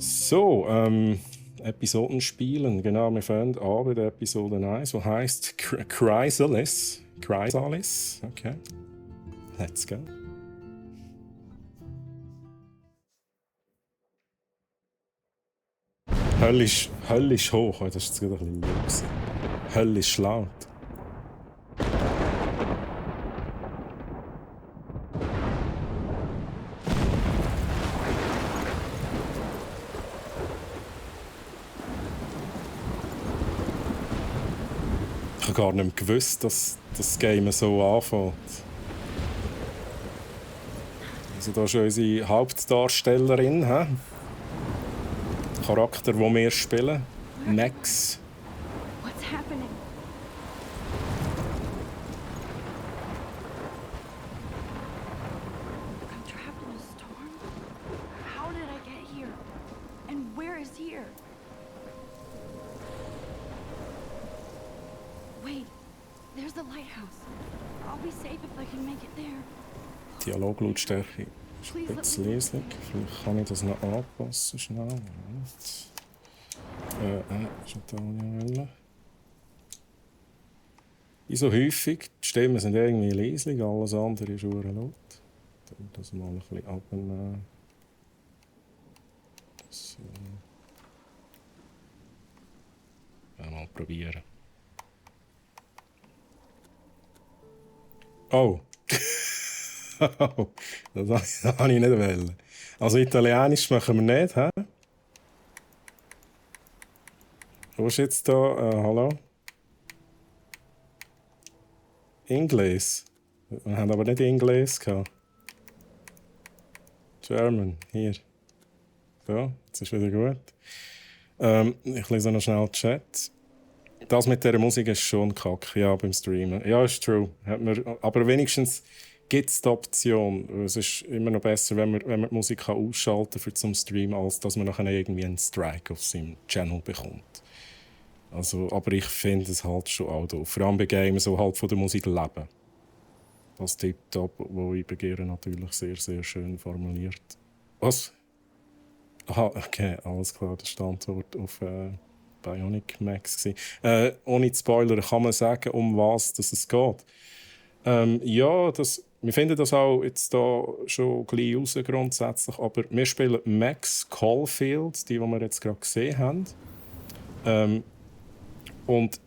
So, Episoden spielen. Genau, wir fangen an bei der Episode 1, die heisst Chrysalis. Chrysalis, okay. Let's go. Höllisch hoch, das ist jetzt gerade ein bisschen los. Höllisch laut. Ich habe gar nicht mehr gewusst, dass das Game so anfängt. Also da ist unsere Hauptdarstellerin, der Charakter, den wir spielen, Max. What's happening? I'm trapped in a storm? How did I get here? And where is here? Wait, there's the lighthouse. I'll be safe if I can make it there. Dialoglautstärke ist ein bisschen leislich. Vielleicht kann ich das noch anpassen, schnell. Moment. Ist nicht da, was ich will. Wie so häufig, die Stimmen sind irgendwie leislich, alles andere ist verdammt laut. Ich will das mal ein bisschen abnehmen. So. Mal probieren. Oh! Das habe ich nicht wollen. Also Italienisch machen wir nicht, hä? Wo ist jetzt da? Hallo? Englisch. Wir haben aber nicht Englisch gehabt. German, hier. So, jetzt ist wieder gut. Ich lese noch schnell den Chat. Das mit dieser Musik ist schon kacke, ja, beim Streamen. Ja, ist true. Aber wenigstens gibt es die Option. Es ist immer noch besser, wenn man die Musik ausschalten kann zum Stream, als dass man nachher irgendwie einen Strike auf seinem Channel bekommt. Also, aber ich finde es halt schon auch doof. Vor allem bei Games, so halt von der Musik leben. Das Tipptopp, wo ich begehre, natürlich sehr, sehr schön formuliert. Was? Aha, okay, alles klar, das Standort auf Bionic Max. Ohne zu spoilern, kann man sagen, um was es geht. Ja, wir finden das auch jetzt da schon gleich raus grundsätzlich, aber wir spielen Max Caulfield, die wir jetzt gerade gesehen haben. Und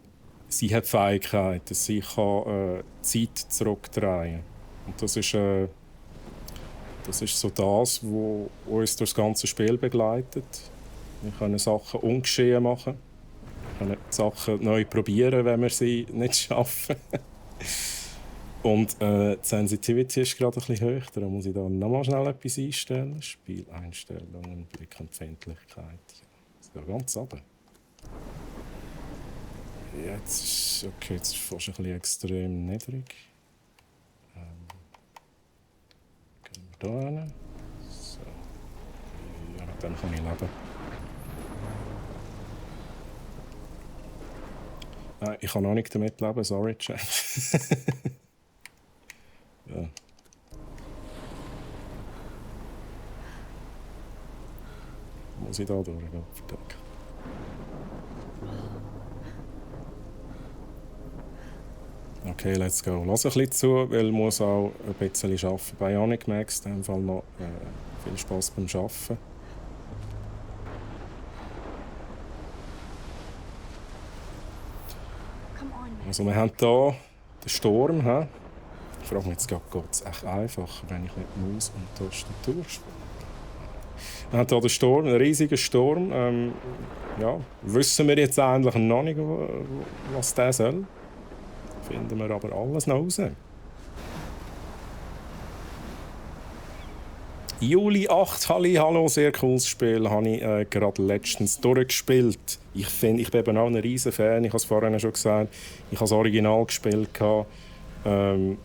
sie hat Fähigkeiten, sie kann Zeit zurückdrehen. Und das ist so das, was uns durch das ganze Spiel begleitet. Wir können Sachen ungeschehen machen. Wir können Sachen neu probieren, wenn wir sie nicht schaffen. Und die Sensitivity ist gerade ein bisschen höher. Da muss ich da nochmal schnell etwas einstellen. Spieleinstellungen, Blickempfindlichkeit. Das geht ganz runter. Jetzt ist okay, jetzt ist fast ein bisschen extrem niedrig. Gehen wir da hin. So. Ja, mit dem kann ich leben. Ich kann auch nicht damit leben, sorry, Chat. Ja. Muss ich da durch? Verdammt. Okay, let's go. Lass ein bisschen zu, weil ich muss auch ein bisschen arbeiten. Bionic Max, in dem Fall noch viel Spass beim Arbeiten. Also wir haben hier den Sturm. Ich frage mich jetzt gerade, geht es echt einfacher, wenn ich mit Maus und Tastatur spiele? Wir haben hier den Sturm, einen riesigen Sturm. Ja, wissen wir jetzt eigentlich noch nicht, was der soll. Finden wir aber alles noch raus. Juli 8, hallo, sehr cooles Spiel, habe ich gerade letztens durchgespielt. Ich bin eben auch ein riesen Fan, ich habe es vorhin schon gesagt. Ich habe das Original gespielt. Ich habe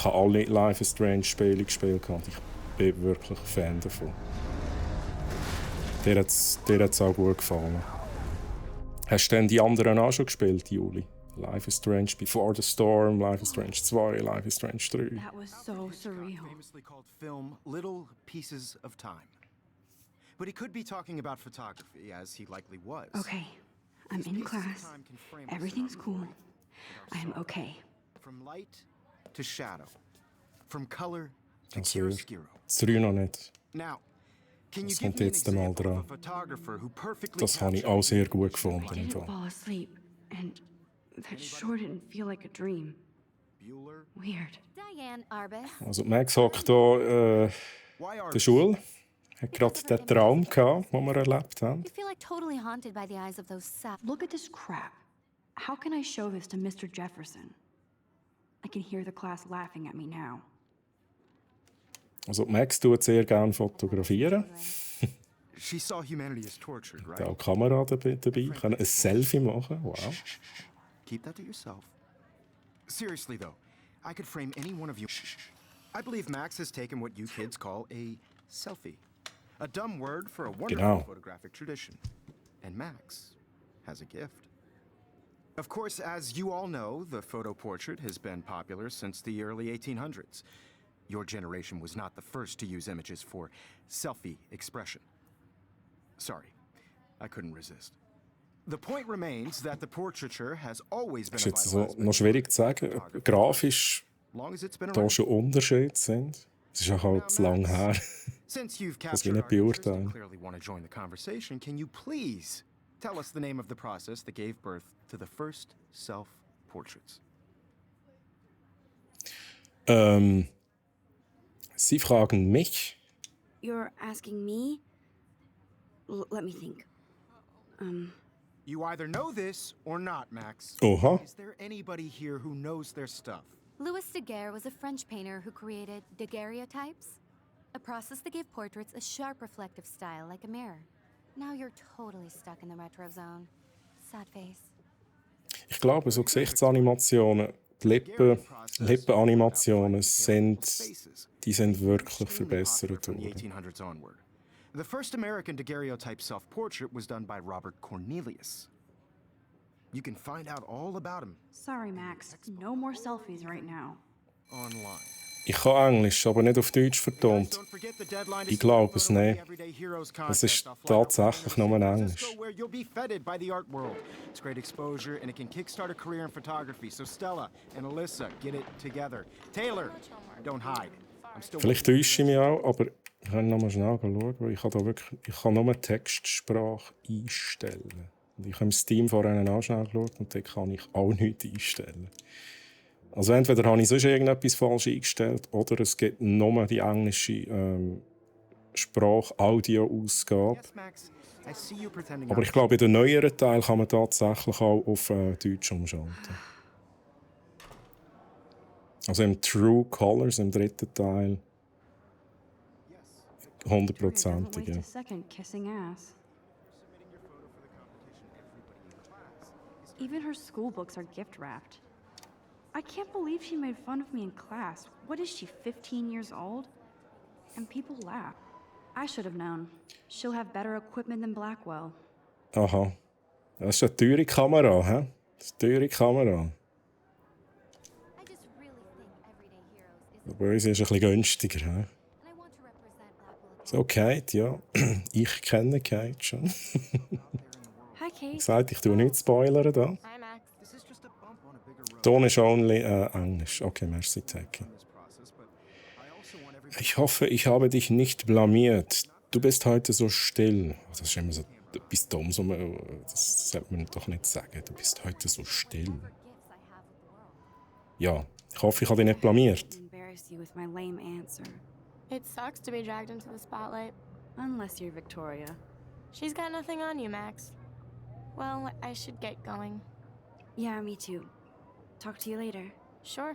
alle Life is Strange Spiele gespielt und ich bin wirklich ein Fan davon. Dir hat es auch gut gefallen. Hast du denn die anderen auch schon gespielt, Juli? Life is Strange Before the Storm, Life is Strange 2, Life is Strange 3. That was so surreal. Famously called film Little Pieces of Time. but he could be talking about photography, as he likely was. Okay, I'm These in pieces of class. time can frame us in Everything's our cool. memory and our I'm sorrow. okay. From light to shadow, from color to Also, chiaroscuro. das 3 noch nicht. Now, can you Das give kommt me an jetzt einmal example of a dran. photographer who perfectly Das habe ich captured auch sehr gut the gefunden. I Im didn't Fall. fall asleep, and that sure didn't feel like a dream. Bueller? Weird. Diane Arbus. Also Max hockt hier Why in der artists? Schule. Hat gerade den Traum gehabt, den wir erlebt haben. You feel like totally haunted by the eyes of those Look at this crap. How can I show this to Mr. Jefferson? I can hear the class laughing at me now. Also Max tut sehr gerne fotografieren. She saw humanity as tortured, Hat right? auch die Kamera dabei. Kann ein Selfie machen. Wow. Keep that to yourself. Seriously, though, I could frame any one of you. I believe Max has taken what you kids call a selfie. A dumb word for a wonderful Genau. photographic tradition. And Max has a gift. Of course, as you all know, the photo portrait has been popular since the early 1800s. Your generation was not the first to use images for selfie expression. Sorry, I couldn't resist. The point remains that the portraiture has always been Ist a jetzt vital so aspect noch of schwierig zu sagen, ob grafisch long as it's been da around. schon Unterschiede sind. Es ist auch halt zu lang her. Since you've Das will captured ich our interest beurteilen. and clearly want to join the conversation, can you please tell us the name of the process that gave birth to the first self-portraits? Sie fragen mich. You're asking me? Let me think. You either know this or not, Max. Oha. Is there anybody here who knows their stuff? Louis Daguerre was a French painter who created daguerreotypes, a process that gave portraits a sharp reflective style like a mirror. Now you're totally stuck in the retro zone. Sad face. Ich glaube, so Gesichtsanimationen, die Lippenanimationen die sind wirklich verbessert From the worden. 1800s onward. The first American daguerreotype self-portrait was done by Robert Cornelius. You can find out all about him Sorry, Max. No more selfies right now. online. Ich kann Englisch, aber nicht auf Deutsch vertont. Don't forget the deadline to Ich submit glaube es photo in the nicht. Everyday Heroes Es contest. ist I'll fly out tatsächlich to nur San Englisch. Francisco, where you'll be feted by the art world. It's great exposure and it can kickstart a career in photography. So Stella and Alyssa, get it together. Taylor, don't hide. I'm still Vielleicht täusche ich mich auch, aber ich kann noch mal schnell schauen, weil ich kann nur Textsprache einstellen. Und ich habe im Steam vorhin auch schnell geschaut und dort kann ich auch nichts einstellen. Also entweder habe ich sonst irgendetwas falsch eingestellt oder es gibt nur die englische Sprach-Audio-Ausgabe. Yes, Max. I see you pretending. Aber I'm ich glaube, in den neueren Teil kann man tatsächlich auch auf Deutsch umschalten. Also im True Colors, im dritten Teil, Doesn't 100%. waste Ja. a second kissing ass. Even her school books are gift wrapped. I can't believe she made fun of me in class. What is she, 15 years old? And people laugh. I should have known. She'll have better equipment than Blackwell. Aha. Das ist eine teure Kamera, hä? Das ist eine teure Kamera. I just really think Everyday Heroes is Bei uns ist es ein bisschen günstiger, hä? and I want to represent Blackwell. So, Kate, ja. Ich kenne Kate schon. Hi, Kate. Gesagt, ich tue nicht spoilern da. Hi, Max. This is just a bump on a bigger road. Ton ist only Englisch. Okay, merci, Taki. This process, but I also want everybody. Ich hoffe, ich habe dich nicht blamiert. Du bist heute so still. Das ist immer so etwas Dummes, das sollte man doch nicht sagen. Du bist heute so still. Gifts I have with the world. Ja, ich hoffe, ich habe dich nicht blamiert. Embarrass you with my lame answer. It sucks to be dragged into the spotlight. Unless you're Victoria. She's got nothing on you, Max. Well, I should get going. Yeah, me too. Talk to you later. Sure.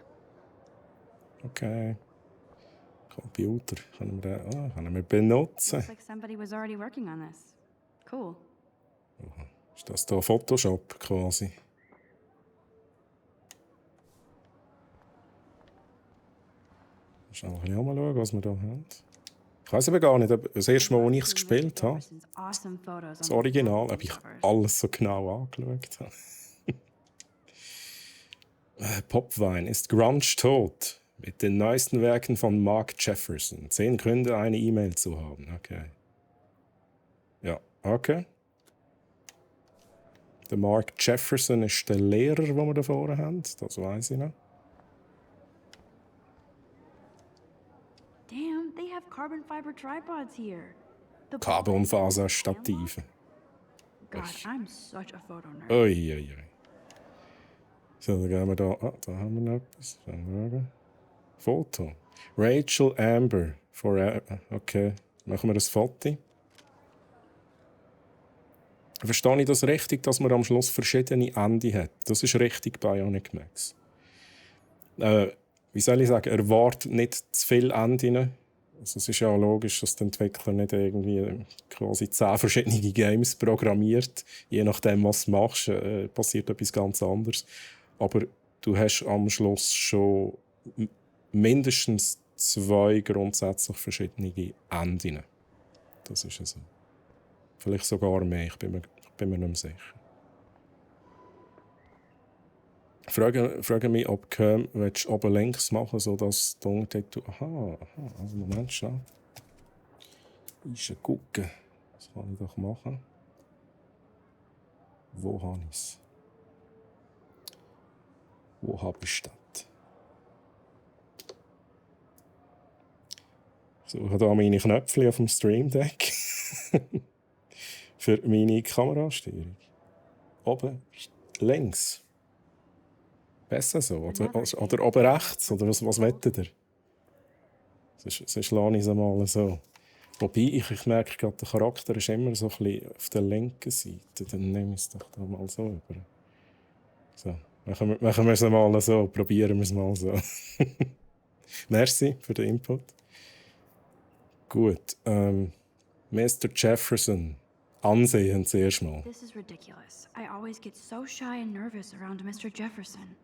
Okay. Computer können wir benutzen. Looks like somebody was already working on this. Cool. Ist das hier Photoshop quasi? Schauen wir mal schauen, was wir hier haben. Ich weiß aber gar nicht, ob das erste Mal, als ich es gespielt habe, Awesome photos das Original, ob ich alles so genau angeschaut habe. Popwein ist Grunge tot. Mit den neuesten Werken von Mark Jefferson. 10 Gründe, eine E-Mail zu haben. Okay. Ja, okay. Der Mark Jefferson ist der Lehrer, den wir da vorne haben. Das weiss ich noch. Damn, they have carbon fiber tripods here. The Carbonfaserstative. God, I'm such a photo nerd. Ui, ui, ui. So, dann gehen wir da. Ah, da haben wir noch etwas. Foto. Rachel Amber. Okay, machen wir ein Foto. Verstehe ich das richtig, dass man am Schluss verschiedene Enden hat? Das ist richtig Bionic Max. Wie soll ich sagen? Erwartet nicht zu viele Enden. Also es ist ja logisch, dass der Entwickler nicht irgendwie quasi 10 verschiedene Games programmiert. Je nachdem, was du machst, passiert etwas ganz anderes. Aber du hast am Schluss schon mindestens 2 grundsätzlich verschiedene Enden. Das ist es. Vielleicht sogar mehr, ich bin mir nicht mehr sicher. Frage mich, ob du oben links machen, sodass du unten... Aha, also Moment, schnell. Ist gucken. Das kann ich doch machen. Wo habe ich es? Wo habe ich das? So, ich habe hier meine Knöpfe auf dem Stream Deck. Für meine Kamerasteuerung. Oben links. Besser so, oder oben rechts, oder was wettet ihr? Sonst lasse ich es einmal so. Wobei, ich merke gerade, der Charakter ist immer so ein bisschen auf der linken Seite. Dann nehme ich es doch da mal so über. So, machen wir es mal so, probieren wir es mal so. Merci für den Input. Gut, Mr. Jefferson. Ansehen zuerst mal. This is ridiculous. I always get so shy and nervous around Mr. Jefferson.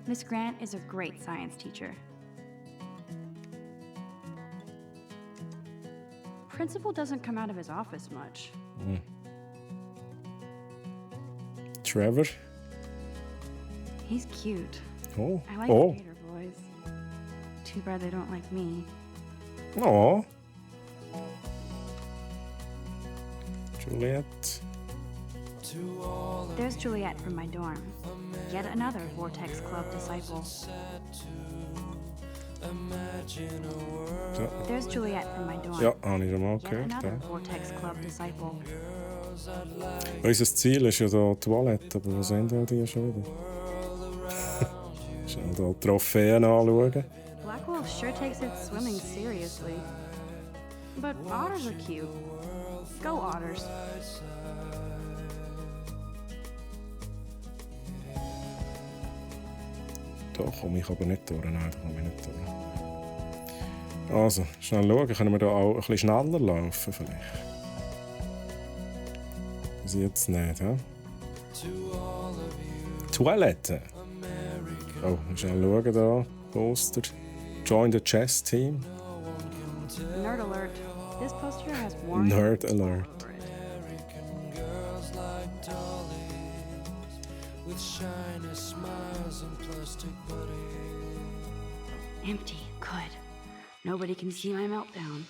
Miss Grant is a great science teacher. Principal doesn't come out of his office much. Trevor. He's cute. Oh. I like Oh. skater boys. Too bad they don't like me. Oh. Juliet. There's Juliet from my dorm. Yet another Vortex Club disciple. Ja, There's Juliet from my dorm. ja habe ich schon mal Yet gehört. another Ja. Vortex Club disciple. Unser Ziel ist ja hier die Toilette, aber wo sind denn die schon wieder? Schnell hier die Trophäen anschauen. Blackwolf sure takes its swimming seriously. But otters are cute. Go otters. Da komme ich aber nicht durch. Nein, da komme ich nicht durch. Also, schnell schauen. Können wir da auch ein bisschen schneller laufen vielleicht? Bis jetzt nicht, hä? Toilette. Oh, schnell schauen da. Poster. Join the chess team. Nerd alert. This poster has Warren Nerd alert. over it. Empty. Good. Nobody can see my meltdown.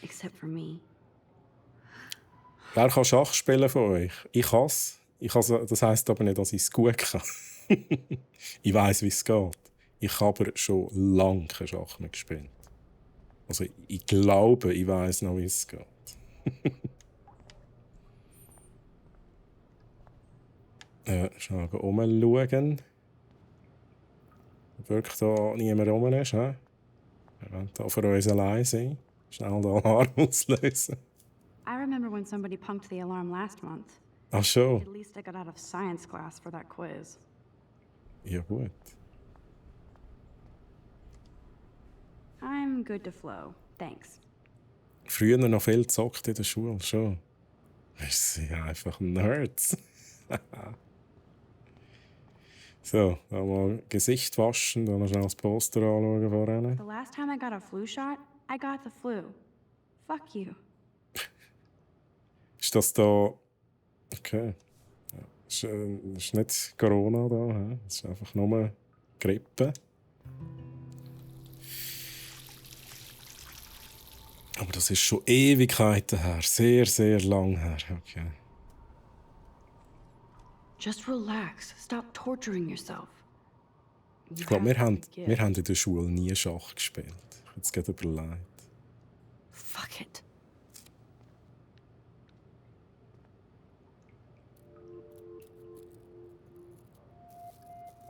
Except for me. Wer kann Schach spielen von euch? Ich kann es. Das heisst aber nicht, dass ich es gut kann. Ich weiss, wie es geht. Ich habe aber schon lange kein Schach mehr gespielt. Also ich glaube, ich weiss noch, wie es geht. Schnell umschauen. Wirklich da niemand rum ist. He? Wir wollen hier für uns allein sein. Schnell den Alarm auslösen. I remember when somebody punked the alarm last month. Ach schon. At least I got out of science class for that quiz. Ja gut. I'm good to flow. Thanks. Früher noch viel gezockt in der Schule, schon. Wir sind einfach Nerds. So, dann mal Gesicht waschen, dann noch schnell das Poster anschauen vorhin. The last time I got a flu shot, I got the flu. Fuck you. Ist das da... Okay. Ja. Ist nicht Corona da, he? Es ist einfach nur Grippe. Aber das ist schon Ewigkeiten her. Sehr, sehr lang her. Okay. Just relax. Stop torturing yourself. Ich glaube, wir haben in der Schule nie Schach gespielt. Jetzt geht überlegt. Fuck it.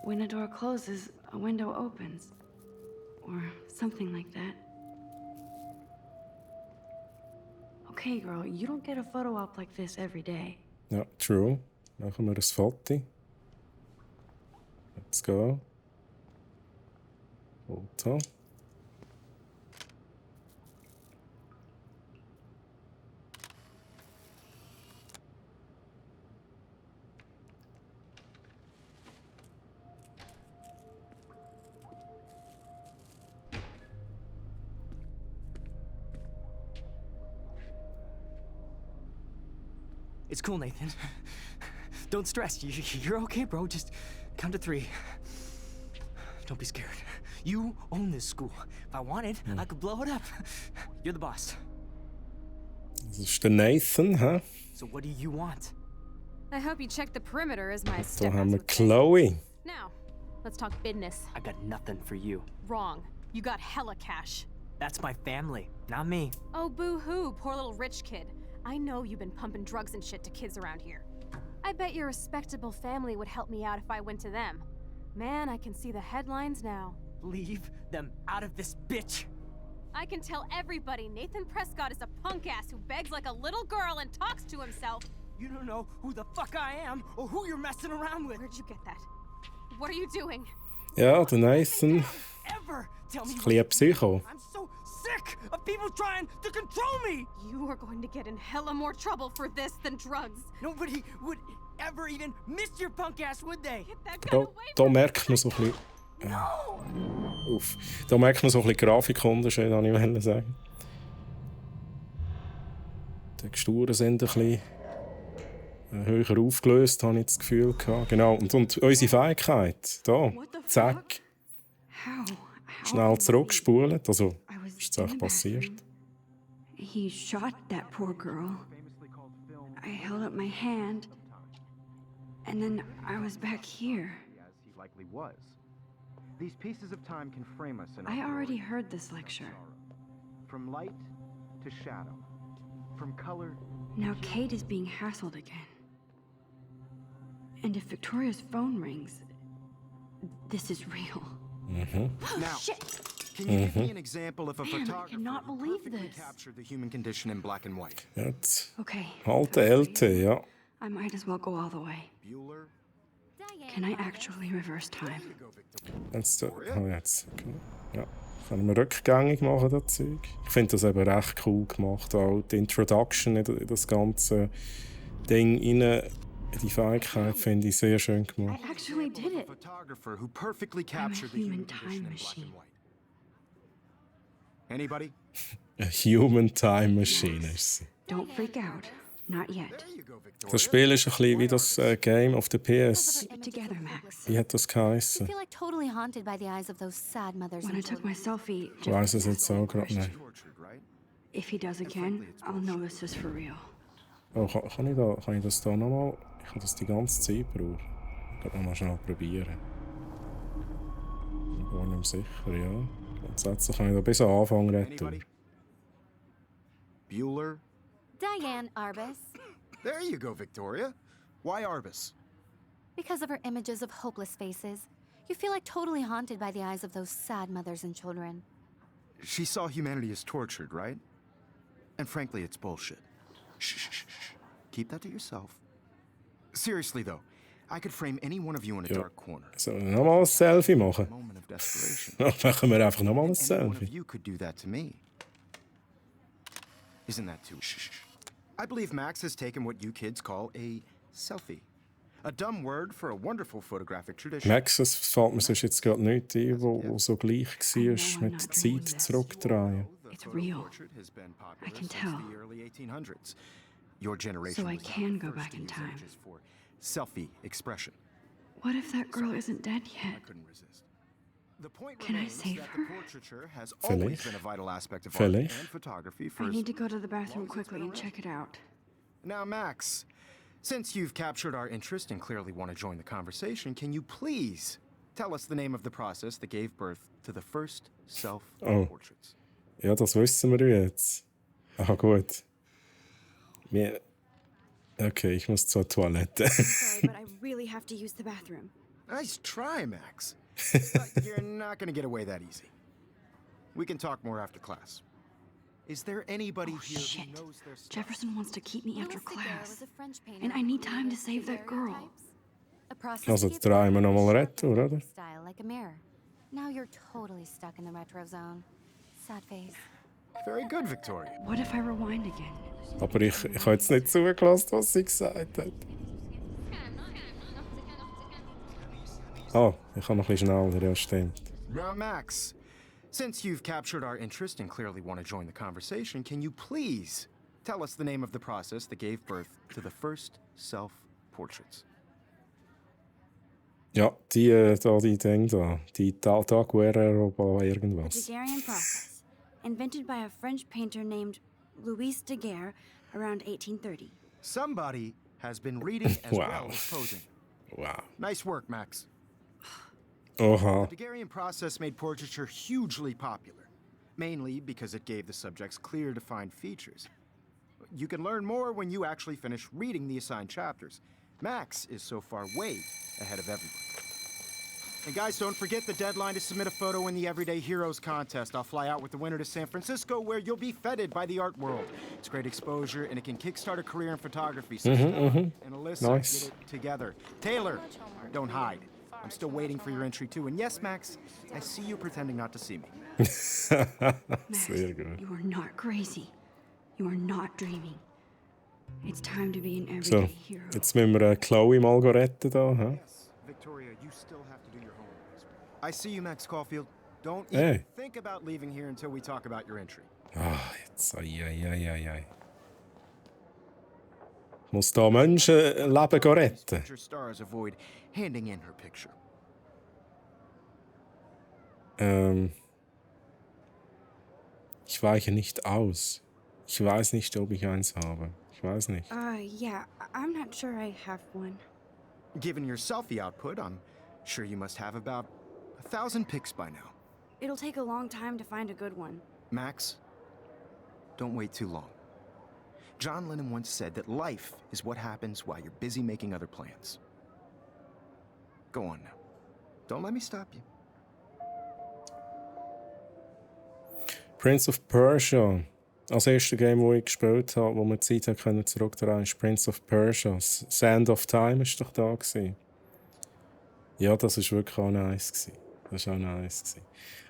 When a door closes, a window opens. Or something like that. Okay, girl, you don't get a photo op like this every day. Ja, true. Machen wir ein Foto. Let's go. Foto. It's cool, Nathan. Don't stress. You're okay, bro. Just count to 3. Don't be scared. You own this school. If I wanted, I could blow it up. You're the boss. Das ist der Nathan, hä? So what do you want? I hope you checked the perimeter as my Da step haben wir would say. Chloe. Now, let's talk business. I got nothing for you. Wrong. You got hella cash. That's my family, not me. Oh, boo-hoo, poor little rich kid. I know you've been pumping drugs and shit to kids around here. I bet your respectable family would help me out if I went to them. Man, I can see the headlines now. Leave them out of this bitch. I can tell everybody Nathan Prescott is a punk ass who begs like a little girl and talks to himself. You don't know who the fuck I am or who you're messing around with. Where'd you get that? What are you doing? Ja, der Nathan. Ever tell me Ein bisschen Psycho. I'm so sick of people trying to control me. You are going to get in hella more trouble for this than drugs. Nobody would ever even miss your punk ass, would they? Get that gun Da, away da from me, merkt man so ein bisschen, Uff. Da merkt man so ein bisschen Grafikunterschied, wollte ich sagen. Die Texturen sind ein bisschen höher aufgelöst, habe ich das Gefühl gehabt. Genau, und unsere Fähigkeit, da, zack, How? schnell did zurückgespult, also I was ist es in auch the passiert. bathroom. He shot that poor girl. I held up my hand, and then I was back here. As he likely was. These pieces of time can frame us in I our already glory heard this and lecture. sorrow. From light to shadow. From color. Now Kate is being hassled again. And if Victoria's phone rings, this is real. Now, can you give me an example of a Man, I photographer cannot who believe perfectly this. captured the human condition in black and white? Jetzt, Okay. alte I'm LT, ready. ja. I might as well go all the way. Bueller? Can I actually reverse time? Jetzt, jetzt. Ja. Können wir rückgängig machen, das Zeug. Ich finde das eben recht cool gemacht. Auch die Introduction in das ganze Ding rein, die Fähigkeit finde ich sehr schön gemacht. I actually did A it. photographer who perfectly captured the human human condition time in black and machine. white. Anybody? A Human Time Machine ist sie. Don't freak out. Not yet. There you go, Victoria. Das Spiel ist ein bisschen wie das Game of the PS. Get together, Max. Wie hat das You geheißen? feel like totally haunted by the eyes of those sad mothers When I and took my children. selfie, Ich weiß Jeff es jetzt auch gerade nicht. Tortured, right? if he does again, I'll know this is for real. Oh, kann ich das da nochmal? Ich kann das die ganze Zeit brauchen. Ich kann nochmal schnell probieren. Ich bin nicht sicher, ja. Grundsätzlich kann ich da bis am Anfang retten. Anybody? Bueller? Diane Arbus. There you go, Victoria. Why Arbus? Because of her images of hopeless faces, you feel like totally haunted by the eyes of those sad mothers and children. She saw humanity as tortured, right? And frankly, it's bullshit. Shh, shh, shh, shh. Keep that to yourself. Seriously, though, I could frame any one of you in a Ja. dark corner. Sollen wir nochmal ein Selfie machen? Moment of desperation. Dann machen wir einfach nochmal ein Any one of Selfie. you could do that to me. Isn't that too? Shh, shh, shh. I believe Max has taken what you kids call a selfie. A dumb word for a wonderful photographic tradition. Max, es fällt mir sonst jetzt gerade nichts ein, wo so gleich war mit not Zeit dreaming this. zurückdrehen. The It's photo real. portrait has been popular I can since tell. the early 1800s. Your generation So I was not can go first back to in use time. images for selfie expression. What if that girl isn't dead I yet? couldn't resist. The point Can I remains save that her? the portraiture has always Vielleicht. been a vital aspect of art Vielleicht. and photography I for need to go to the bathroom quickly and check it out. Now, Max, since you've captured our interest and clearly want to join the conversation, can you please tell us the name of the process that gave birth to the first self-portraits? Ja, das wissen wir jetzt. Ah, gut. Okay, ich muss zur Toilette. Sorry, but I really have to use the bathroom. Nice try, Max. But you're not going to get away that easy. We can talk more after class. Is there anybody here Shit. who knows their stuff? Jefferson wants to keep me after Louis Daguerre class. was a French painter And I who need time to created save that girl. daguerreotypes, a process Also, that jetzt drehen wir gives nochmal sharp retour, oder? reflective style like a mirror. Now you're totally stuck in the retro zone. Sad face. Very good, Victoria. What if I rewind again? Aber ich habe jetzt nicht zugelassen, was sie gesagt hat. Ich kann noch ein bisschen schneller, ja, stimmt. Now, Max, since you've captured our interest and clearly want to join the conversation, can you please tell us the name of the process that gave birth to the first self-portraits? Ja, die Dinge da. Die Daguerreotype The irgendwas. Daguerrean process, invented by a French painter named Louis Daguerre around 1830. Somebody has been reading as Wow. well as posing. Wow. Nice work, Max. Oha. The Daguerrean process made portraiture hugely popular, mainly because it gave the subjects clear, defined features. You can learn more when you actually finish reading the assigned chapters. Max is so far way ahead of everyone. And guys, don't forget the deadline to submit a photo in the Everyday Heroes contest. I'll fly out with the winner to San Francisco, where you'll be feted by the art world. It's great exposure, and it can kickstart a career in photography. So Stella and Alyssa, Nice. get it together. Taylor, don't hide. I'm still waiting for your entry too. And yes, Max, I see you pretending not to see me. Max, Sehr gut. you are not crazy. You are not dreaming. It's time to be an So, everyday hero. jetzt müssen wir Chloe mal retten da. Hä? Yes, Victoria, you still have to do your homework. I see you, Max Caulfield. Don't Hey. even think about leaving here until we talk about your entry. Ah, jetzt. Ai. Muss da Menschenleben retten. Future stars avoid handing in her picture. Ich weiche nicht aus. Ich weiß nicht, ob ich eins habe. Ich weiß nicht. Yeah, I'm not sure I have one. Given your selfie output, I'm sure you must have about 1,000 pics by now. It'll take a long time to find a good one. Max, don't wait too long. John Lennon once said that life is what happens while you're busy making other plans. Go on now. Don't let me stop you. Prince of Persia. Als erste Game, das ich gespielt habe, wo man die Zeit zurückdrehen konnte, ist Prince of Persia. Sand of Time war doch da gewesen. Ja, das war wirklich auch nice. Das war auch nice.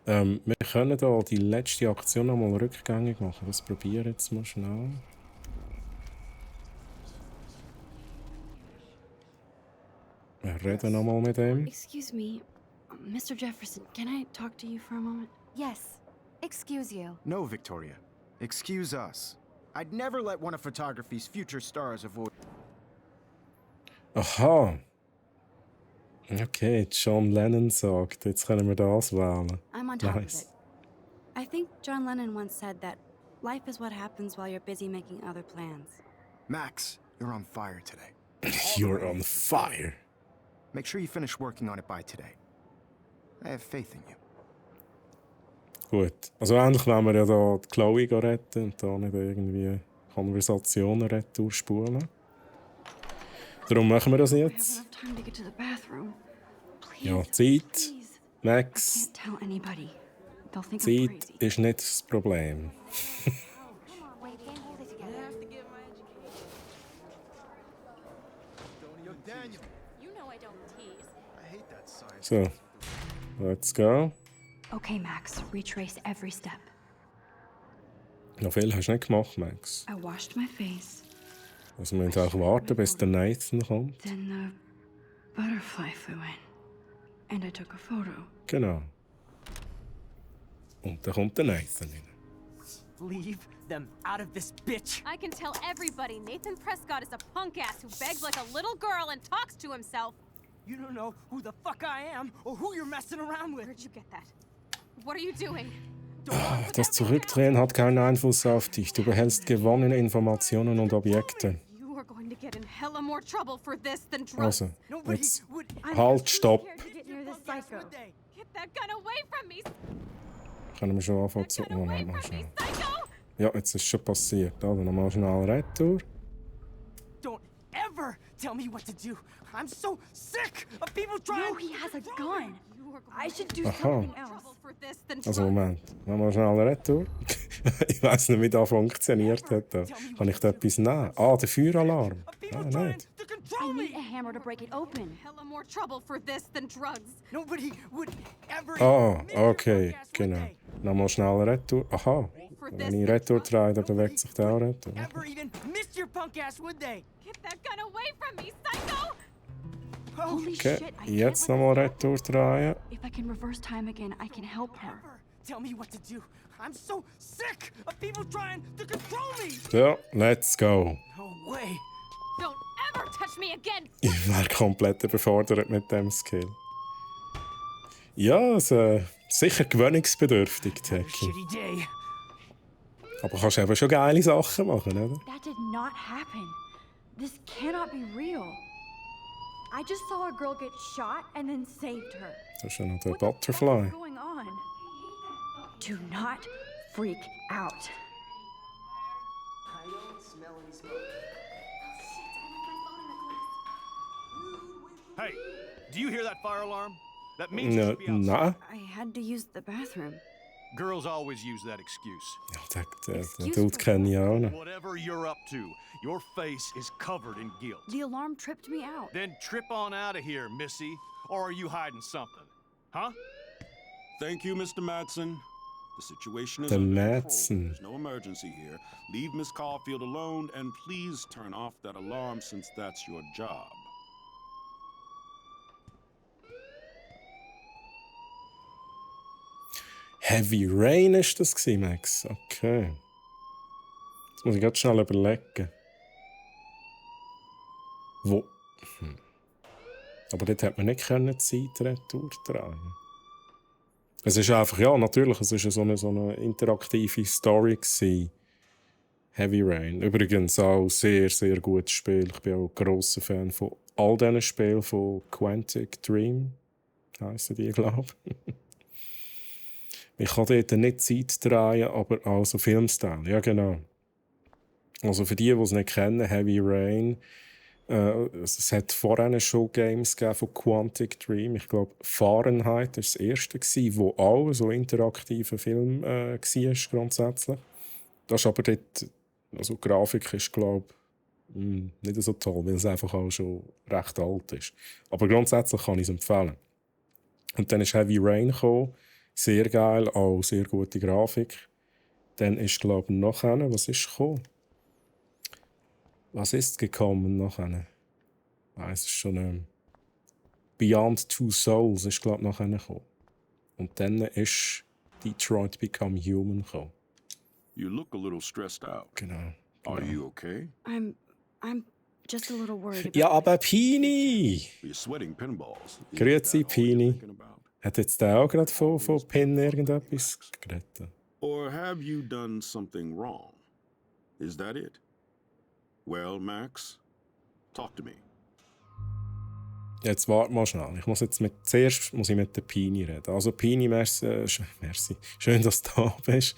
Wir können hier die letzte Aktion noch mal rückgängig machen. Das probieren jetzt mal schnell. Wir reden noch mal mit ihm. Excuse me, Mr. Jefferson, can I talk to you for a moment? Yes. Excuse you. No, Victoria. Excuse us. I'd never let one of photography's future stars avoid... Aha. Okay, John Lennon sagt, jetzt können wir das wählen. I'm on top Nice. of it. I think John Lennon once said that life is what happens while you're busy making other plans. Max, you're on fire today. You're on fire. Make sure you finish working on it by today. I have faith in you. Gut. Also eigentlich wollen wir ja da die Chloe retten und da nicht irgendwie Konversationen retour-spulen. Darum machen wir das I have jetzt. enough time to get to the bathroom. Please, Ja, Zeit. please. Max, Can't tell anybody. They'll think I'm Zeit crazy. ist nicht das Problem. Come on, wait, can't hold it together. You know I don't tease. I hate that sign. So, let's go. Okay, Max, retrace every step. Noch viel hast du nicht gemacht, Max. I washed my face, Also wir müssen auch warten, bis der Nathan kommt. then the butterfly flew in, and I took a photo. Genau. Und dann kommt der Nathan rein. Leave them out of this, bitch! I can tell everybody Nathan Prescott is a punk ass who begs like a little girl and talks to himself. You don't know who the fuck I am or who you're messing around with. Where'd you get that? What are you doing? Das Zurückdrehen hat keinen Einfluss auf dich. Du behältst gewonnene Informationen und Objekte. You are going to get in hella more trouble for this than drugs. Also, Nobody jetzt would halt, stopp. Get near this psycho. Get that gun away from me! Können wir schon anfangen That zu... gun Oh, away Moment, mal from me, schnell. psycho! Ja, jetzt ist es schon passiert. Also nochmal schnell Retour. Don't ever tell me what to do. I'm so sick of people trying. No, he has a gun. You are going I to should get do Aha. something in else. trouble for this than Also drugs. Moment, nochmal schnell Retour. Ich weiß nicht, wie das funktioniert hat. Kann ich da etwas nehmen? Ah, der Feueralarm. Of people Ah, trying nicht. to I control need me. a hammer to break it open. Hella more trouble for this than drugs. Nobody would ever. Ah, miss your okay, podcast, would genau. they? Nochmal schnell Retour. Aha, wenn ich Retour drehe, dann bewegt sich der auch Retour. Ever even miss your punk ass, would they? Get that gun away from me, psycho! Holy Okay, shit, I jetzt can't nochmal let Retour drehen. If I can reverse time again, I can help her. Ever tell me what to do. I'm so sick of people trying to control me. So, let's go. No way. Don't ever touch me again! Ich wäre komplett überfordert mit dem Skill. Ja, sicher gewöhnungsbedürftig, Techie. Shitty day. Aber kannst eben schon geile Sachen machen, oder? That did not happen. This cannot be real. I just saw a girl get shot and then saved her. Das ist ja noch der What the fuck Butterfly. is going on? Do not freak out. I don't smell any smoke. Hey, do you hear that fire alarm? That means you No, should be outside. nein. I had to use the bathroom. Girls always use that excuse. Ja, den Excuse Dude me. kenne ich auch noch. Whatever you're up to, your face is covered in guilt. The alarm tripped me out. Then trip on out of here, Missy. Or are you hiding something? Huh? Thank you, Mr. Madsen. The situation is The under control. Madsen. There's no emergency here. Leave Miss Caulfield alone, and please turn off that alarm since that's your job. Heavy Rain ist das gewesen, Max. Okay. Jetzt muss ich ganz schnell überlegen. Wo? Aber dort hat man nicht die Zeit retour drehen. Es ist einfach, ja, natürlich, es ist so eine interaktive Story gewesen. Heavy Rain. Übrigens auch sehr, sehr gutes Spiel. Ich bin auch ein grosser Fan von all diesen Spielen von Quantic Dream. Heissen die, glaube ich. Ich kann dort nicht Zeit drehen, aber auch so Filmstyle. Ja, genau. Also für die es nicht kennen, Heavy Rain. Es hat vorher schon Games von Quantic Dream. Ich glaube, Fahrenheit war das erste, wo auch so ein interaktiver Film war, grundsätzlich. Das ist aber dort, also die Grafik ist, glaube ich, nicht so toll, weil es einfach auch schon recht alt ist. Aber grundsätzlich kann ich es empfehlen. Und dann ist Heavy Rain gekommen. Sehr geil, auch sehr gute Grafik. Dann ist, glaube ich, noch einer. Was ist gekommen? Was ist gekommen noch eine? Es ist schon Beyond Two Souls ist, glaube ich, noch einer gekommen. Und dann ist Detroit Become Human gekommen. You look a little stressed out. Genau. Are you okay? I'm just a little worried about Ja, aber Pini! You're sweating pinballs. Is Grüezi, that all you're Pini. thinking about? Hat jetzt der auch gerade von Pin irgendetwas geredet? Or have you done something wrong? Is that it? Well, Max, talk to me. Jetzt warte mal schnell. Zuerst muss ich mit der Pini reden. Also Pini, merci. Schön, dass du da bist.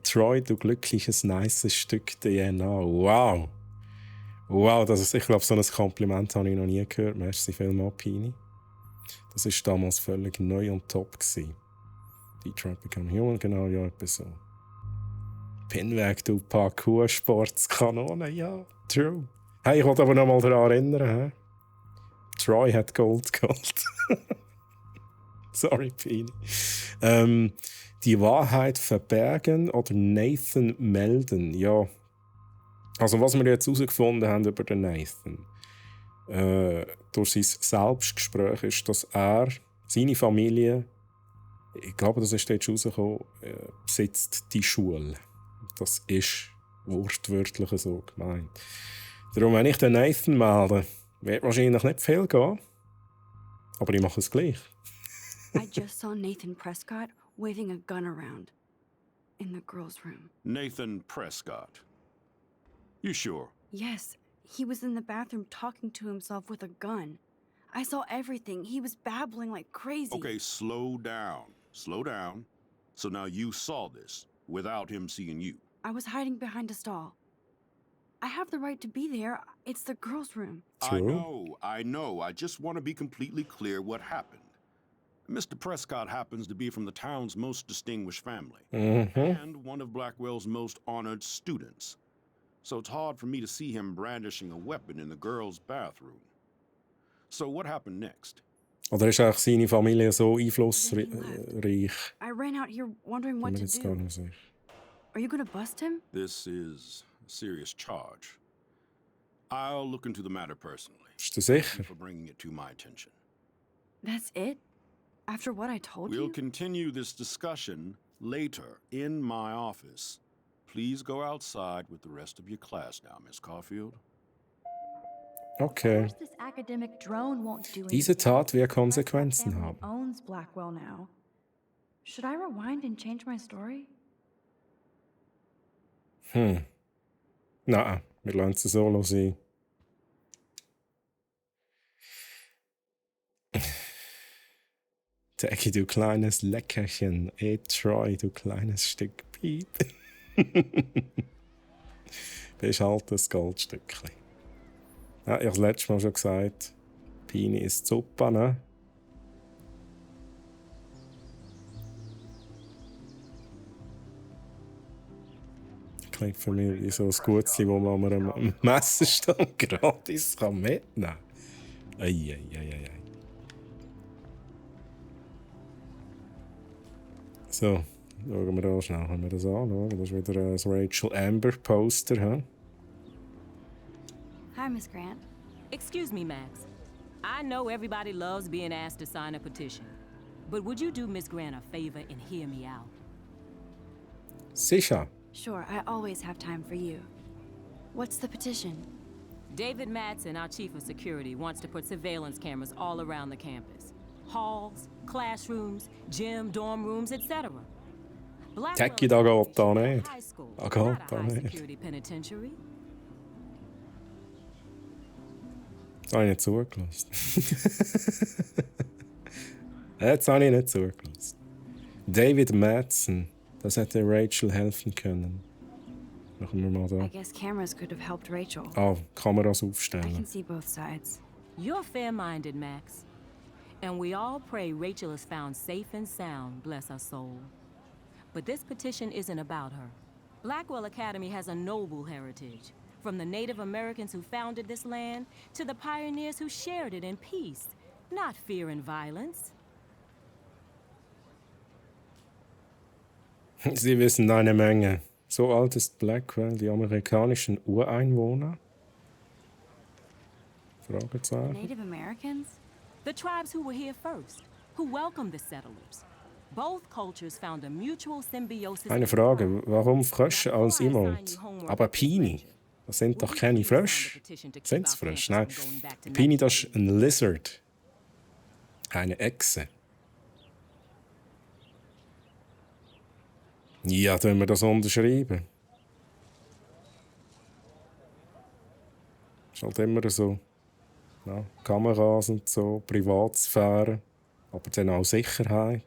Troy, du glückliches, nices Stück DNA. Wow. Wow, ich glaube, so ein Kompliment habe ich noch nie gehört. Merci vielmals, Pini. Das war damals völlig neu und top gewesen. Detroit Become Human, genau, ja, etwas so. Pinweg, du Parkour-Sportskanone, ja, true. Hey, ich wollte aber noch mal daran erinnern, Troy hat Gold geholt. Sorry, Pini. Die Wahrheit verbergen oder Nathan melden, ja. Also was wir jetzt herausgefunden haben über den Nathan, durch sein Selbstgespräch ist, dass seine Familie, ich glaube, das ist jetzt rausgekommen, besitzt die Schule. Das ist wortwörtlich so gemeint. Darum, wenn ich den Nathan melde, wird wahrscheinlich nicht viel gehen. Aber ich mache es gleich. I just saw Nathan Prescott waving a gun around in the girls' room. Nathan Prescott. You sure? Yes, he was in the bathroom talking to himself with a gun. I saw everything. He was babbling like crazy. Okay, slow down. Slow down. So now you saw this without him seeing you. I was hiding behind a stall. I have the right to be there. It's the girls' room. I know. I just want to be completely clear what happened. Mr. Prescott happens to be from the town's most distinguished family and one of Blackwell's most honored students. So it's hard for me to see him brandishing a weapon in the girls' bathroom. So what happened next? Oder ist eigentlich seine Familie so einflussreich? I ran out here wondering what to do. Are you gonna bust him? This is a serious charge. I'll look into the matter personally. Bist du sicher? Thank you for bringing it to my attention. That's it? After what I told We'll you? continue this discussion later in my office. Please go outside with the rest of your class now, Miss Caulfield. Okay. This academic drone won't do Diese Tat wird Konsequenzen family haben. owns Blackwell now. Should I rewind and change my story? Nein, wir lassen es so sein. Taggy, du kleines Leckerchen. Troy, du kleines Stück Piep. Bist halt ein Goldstückchen. Ja, ich habe das letzte Mal schon gesagt, Pini ist Suppe, ne? Klingt für mich wie so ein Gutzli, das man am Messerstand gratis mitnehmen kann. Ei. So, schauen wir da schnell, können wir das anschauen. Das ist wieder ein Rachel Amber Poster. Huh? Hi, Miss Grant. Excuse me, Max. I know everybody loves being asked to sign a petition. But would you do Miss Grant a favor and hear me out? Sicher. Sure, I always have time for you. What's the petition? David Madsen, our chief of security, wants to put surveillance cameras all around the campus. Halls, classrooms, gym, dorm rooms, etc. Täcki da geht da nicht. High school, Da not geht a da high nicht. security penitentiary. Das habe ich nicht zugelassen. Jetzt habe ich nicht zugelassen. David Madsen. Das hätte Rachel helfen können. Machen wir mal da. I guess cameras could have helped Rachel. Ah, Kameras I can aufstellen. see both sides. You're fair-minded, Max. And we all pray Rachel is found safe and sound, bless her soul. But this petition isn't about her. Blackwell Academy has a noble heritage. From the Native Americans who founded this land to the pioneers who shared it in peace, not fear and violence. Sie wissen eine Menge. So alt ist Blackwell, die amerikanischen Ureinwohner? Fragezeichen. Native Americans? The tribes who were here first, who welcomed the settlers. Both cultures found a mutual symbiosis. Eine Frage, warum Frösche als Emote? Aber Pini, das sind doch keine Frösche. Sind es Frösche? Nein, Pini, das ist ein Lizard. Eine Echse. Ja, tun wir das unterschreiben. Ist halt immer so. Ja, Kameras und so, Privatsphäre, aber dann auch Sicherheit.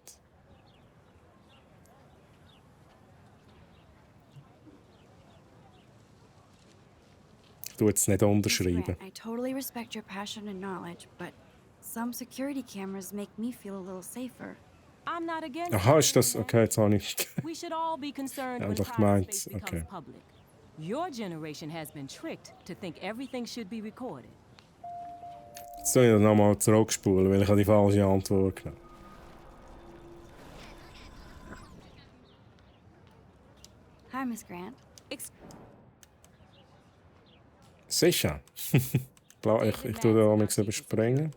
Ich tue es nicht unterschreiben. Grant, I totally respect your passion and knowledge, but some security cameras make me feel a little safer. I'm not against Aha, ist das... Okay, jetzt habe ich... We should all be concerned Ja, when doch private gemeint, space becomes okay. public. Your generation has been tricked to think everything should be recorded. Jetzt soll ich noch mal zurückspulen, weil ich die falsche Antwort genommen Hi, Miss Grant. Sicher. Ich tue da nichts überspringen.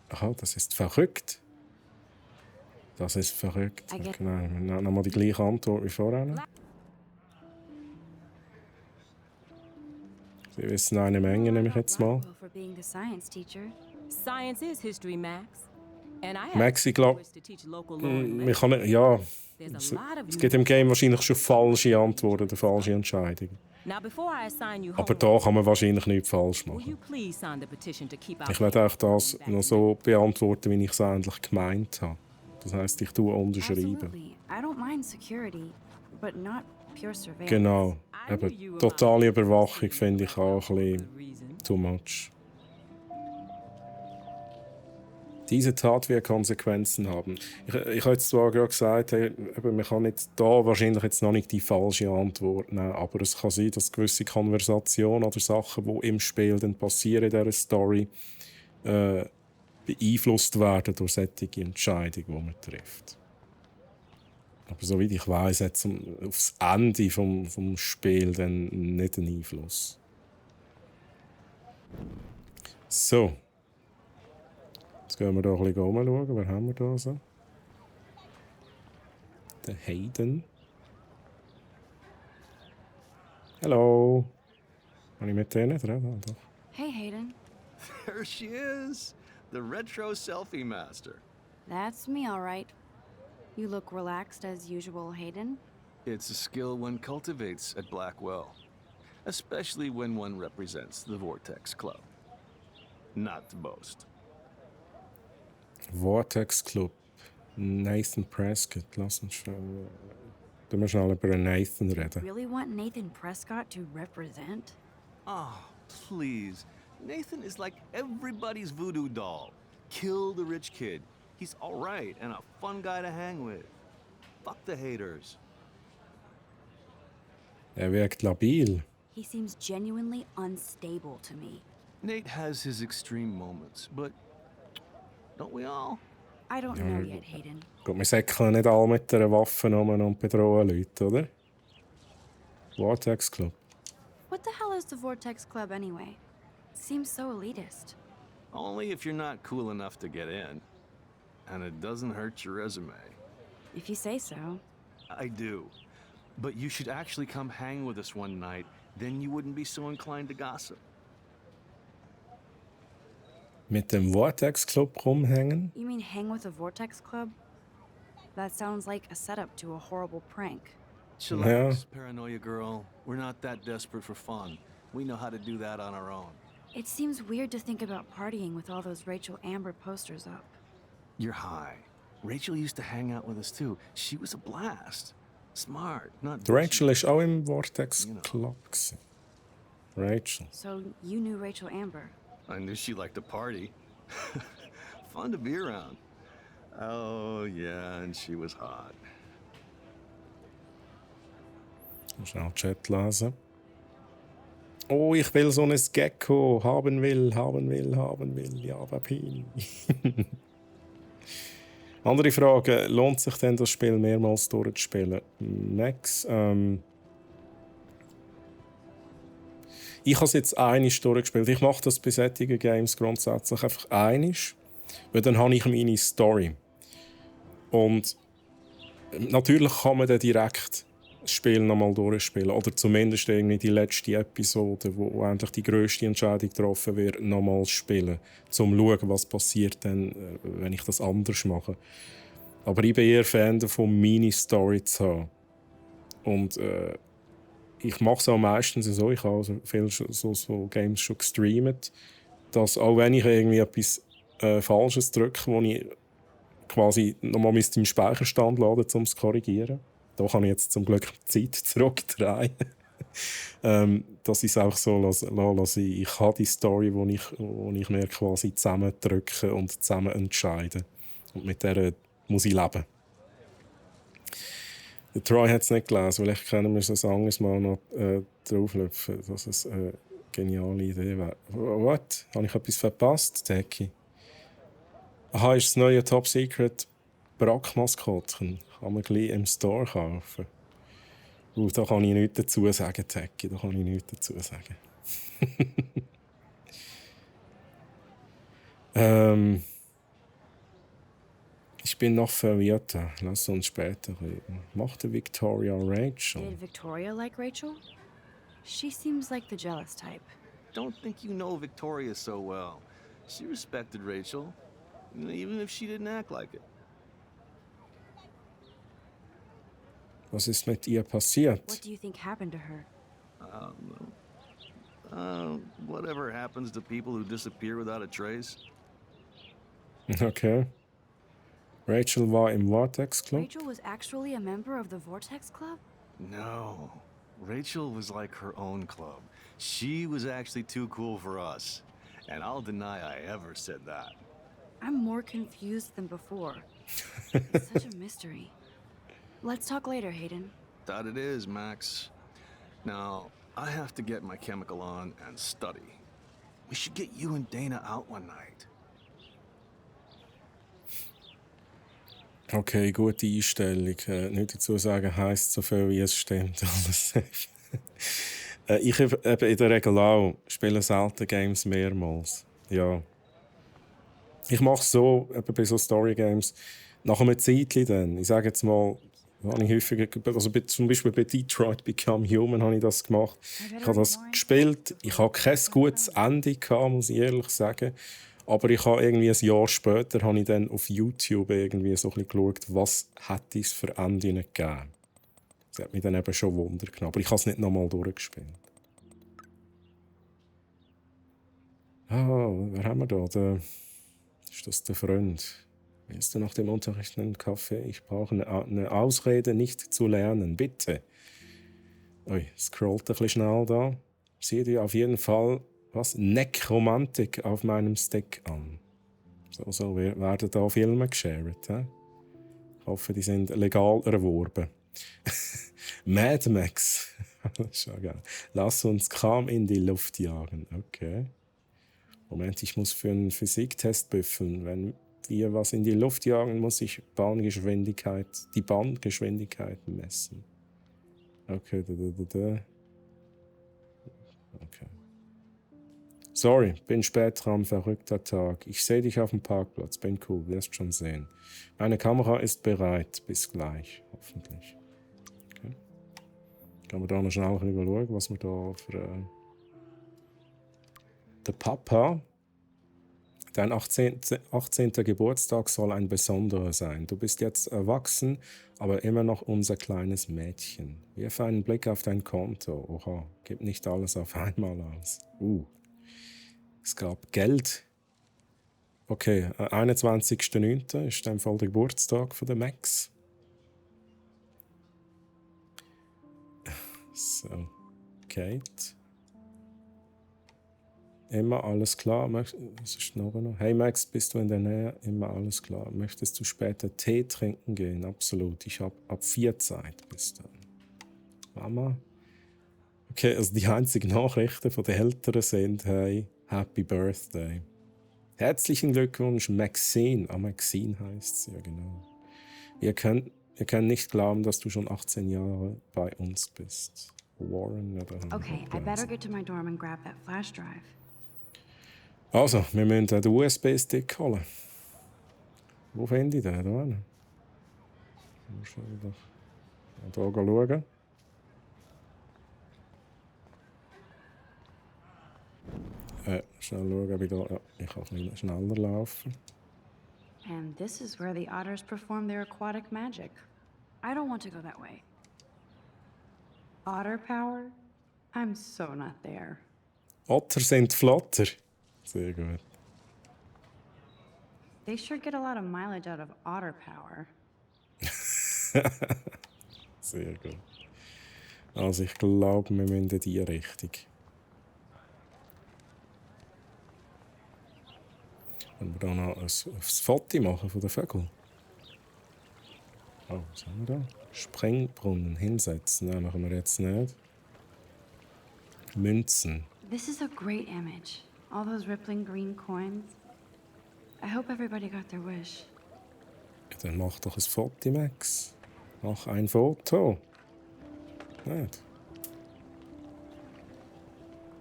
Aha, das ist verrückt. Das ist verrückt. Genau, nochmal die gleiche Antwort wie vorhin. Sie wissen eine Menge, nehme ich jetzt mal. Blackwell for being the science teacher. Science is history, Max. And I have Max, ich glaube, to teach local lore and wir kann nicht, ja, There's a lot of es gibt im Game wahrscheinlich schon falsche Antworten oder falsche Entscheidungen. Now, before I assign you Aber homework, da kann man wahrscheinlich nichts falsch will machen. you please sign the petition to keep our Ich werde auch das noch so beantworten, wie ich es eigentlich gemeint habe. Das heisst, ich tue unterschreiben. Absolutely. I don't mind security, but not pure surveillance. Genau. Eben, totale Überwachung finde ich auch ein bisschen too much. Diese Tat wird Konsequenzen haben. Ich habe jetzt zwar gerade gesagt, hey, eben, man kann nicht da wahrscheinlich jetzt noch nicht die falsche Antwort nehmen, aber es kann sein, dass gewisse Konversationen oder Sachen, die im Spiel dann passieren in dieser Story, beeinflusst werden durch solche Entscheidungen, die man trifft. Aber soweit ich weiss, hat es aufs Ende vom Spiel dann nicht einen Einfluss. So. Jetzt gehen wir hier ein bisschen umschauen. Wer haben wir da so? Der Hayden. Hallo. Kann ich mit denen reden? Doch. Hey, Hayden. There she is, the retro selfie master. That's me, all right. You look relaxed as usual, Hayden. It's a skill one cultivates at Blackwell, especially when one represents the Vortex Club. Not to boast. Vortex Club. Nathan Prescott. Lass uns schon. Du musst schnell über Nathan reden. Really want Nathan Prescott to represent? Oh, please. Nathan is like everybody's voodoo doll. Kill the rich kid. He's all right and a fun guy to hang with. Fuck the haters. Er wirkt labil. He seems genuinely unstable to me. Nate has his extreme moments, but don't we all? I don't know yet, Hayden. Gut, wir säckeln nicht alle mit einer Waffe um und bedrohen Leute, oder? Vortex Club. What the hell is the Vortex Club anyway? Seems so elitist. Only if you're not cool enough to get in. And it doesn't hurt your resume. If you say so. I do. But you should actually come hang with us one night. Then you wouldn't be so inclined to gossip. Mit dem Vortex Club rumhängen? You mean hang with a Vortex Club? That sounds like a setup to a horrible prank. Chillax, paranoia girl. We're not that desperate for fun. We know how to do that on our own. It seems weird to think about partying with all those Rachel Amber posters up. You're high. Rachel used to hang out with us too. She was a blast. Smart, not Rachel ist auch im Vortex Club. Rachel. So you knew Rachel Amber? I knew she liked to party. Fun to be around. Oh, yeah, and she was hot. Schnell Chat lesen. Oh, ich will so ein Gecko. Haben will. Ja, Papi. Andere Frage. Lohnt sich denn das Spiel mehrmals durchzuspielen? Max, ich habe es jetzt einmal durchgespielt. Ich mache das bei solchen Games grundsätzlich einfach einmal, weil dann habe ich meine Story. Und natürlich kann man dann direkt das Spiel nochmal durchspielen. Oder zumindest irgendwie die letzte Episode, wo endlich die grösste Entscheidung getroffen wird, nochmal spielen. Um zu schauen, was passiert dann, wenn ich das anders mache. Aber ich bin eher Fan davon, meine Story zu haben. Und ich mache es auch meistens so, ich habe also viele so Games schon gestreamt, dass auch wenn ich irgendwie etwas Falsches drücke, wo ich quasi nochmal meinen Speicherstand laden, um es zu korrigieren. Da kann ich jetzt zum Glück die Zeit zurückdrehen. Dass ich es auch so lasse. Ich habe die Story, die ich mir quasi zusammendrücke und zusammen entscheide. Und mit der muss ich leben. Der Troy hat es nicht gelesen, vielleicht können wir es ein anderes Mal noch drauflöpfen, dass es eine geniale Idee wäre. Was? Habe ich etwas verpasst, Techie? Aha, ist das neue Top Secret BRACKCH-Maskottchen. Kann man gleich im Store kaufen. Da kann ich nichts dazu sagen, Techie. Da kann ich nichts dazu sagen. Ich bin noch verwirrt. Lass uns später reden. Mochte Victoria Rachel? Did Victoria like Rachel? She seems like the jealous type. Don't think you know Victoria so well. She respected Rachel, even if she didn't act like it. Was ist mit ihr passiert? What do you think happened to her? Whatever happens to people who disappear without a trace. Okay. Rachel war im Vortex Club? Rachel was actually a member of the Vortex Club? No. Rachel was like her own club. She was actually too cool for us. And I'll deny I ever said that. I'm more confused than before. It's such a mystery. Let's talk later, Hayden. That it is, Max. Now, I have to get my chemical on and study. We should get you and Dana out one night. Okay, gute Einstellung. Nicht dazu sagen heisst so viel, wie es stimmt. Ich eben in der Regel auch spiele selten Games mehrmals. Ja. Ich mache es so, eben bei so Story-Games, nach einem Zeitchen dann. Ich sage jetzt mal, habe ich häufiger, also zum Beispiel bei Detroit Become Human habe ich das gemacht. Ich habe das gespielt. Ich habe kein gutes Ende gehabt, muss ich ehrlich sagen. Aber ich habe irgendwie ein Jahr später habe ich dann auf YouTube irgendwie so ein bisschen geschaut, was hätte es für Enden gegeben. Das hat mich dann eben schon Wunder genommen. Aber ich habe es nicht nochmal durchgespielt. Ah, wer haben wir da? Ist das der Freund? Willst du nach dem Unterricht einen Kaffee? Ich brauche eine Ausrede, nicht zu lernen. Bitte. Ui, scrollt ein bisschen schnell da. Sieh dir auf jeden Fall Nekromantik auf meinem Stick an. So werden da Filme geshared. He? Ich hoffe, die sind legal erworben. Mad Max. Schau geil. Lass uns kaum in die Luft jagen. Okay. Moment, ich muss für einen Physiktest büffeln. Wenn wir was in die Luft jagen, muss ich die Bahngeschwindigkeit messen. Okay, Okay. Sorry, bin spät dran, verrückter Tag. Ich sehe dich auf dem Parkplatz, bin cool, wirst schon sehen. Meine Kamera ist bereit, bis gleich, hoffentlich. Okay. Kann man da noch schnell schauen, was wir da für... Der Papa, dein 18. Geburtstag soll ein besonderer sein. Du bist jetzt erwachsen, aber immer noch unser kleines Mädchen. Wirf einen Blick auf dein Konto. Oha, gib nicht alles auf einmal aus. Es gab Geld. Okay, 21.09. ist dann voll der Geburtstag von der Max. So, Kate. Immer alles klar. Was ist noch? Hey Max, bist du in der Nähe? Immer alles klar. Möchtest du später Tee trinken gehen? Absolut. Ich habe ab 4 Zeit bis dann. Mama? Okay, also die einzigen Nachrichten von den Eltern sind: Hey, Happy Birthday. Herzlichen Glückwunsch, Maxine. Maxine heißt sie, ja genau. Wir können nicht glauben, dass du schon 18 Jahre bei uns bist. Warren oder... Okay, I better get to my dorm and grab that flash drive. Also, wir müssen den USB-Stick holen. Wo finde ich den? Da hinten? Hier schauen. Schnell schauen, ob ich da... Ja, ich kann ein bisschen schneller laufen. And this is where the otters perform their aquatic magic. I don't want to go that way. Otter power? I'm so not there. Otter sind flotter. Sehr gut. They sure get a lot of mileage out of otter power. Sehr gut. Also ich glaube, wir müssen in die Richtung. Wenn wir da noch ein Foto machen von den Vögeln. Oh, was haben wir da? Springbrunnen hinsetzen. Nein, machen wir jetzt nicht. Münzen. This is a great image. All those rippling green coins. I hope everybody got their wish. Ja, dann mach doch ein Foto, Max. Mach ein Foto. Nicht?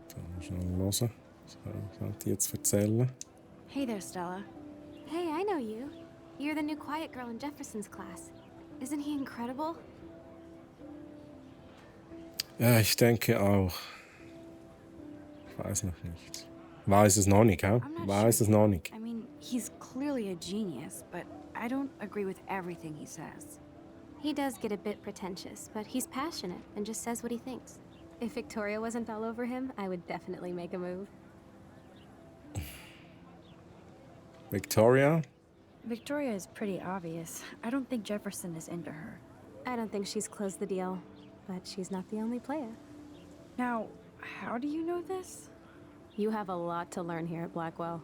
Dann schnell hören. So, was soll ich jetzt erzählen? Hey there, Stella. Hey, I know you. You're the new quiet girl in Jefferson's class. Isn't he incredible? Ja, ich denke auch. Ich weiß noch nicht. Weiß es noch nicht, hä? Weiß es noch nicht. I mean, he's clearly a genius, but I don't agree with everything he says. He does get a bit pretentious, but he's passionate and just says what he thinks. If Victoria wasn't all over him, I would definitely make a move. Victoria? Victoria is pretty obvious. I don't think Jefferson is into her. I don't think she's closed the deal, but she's not the only player. Now, how do you know this? You have a lot to learn here at Blackwell.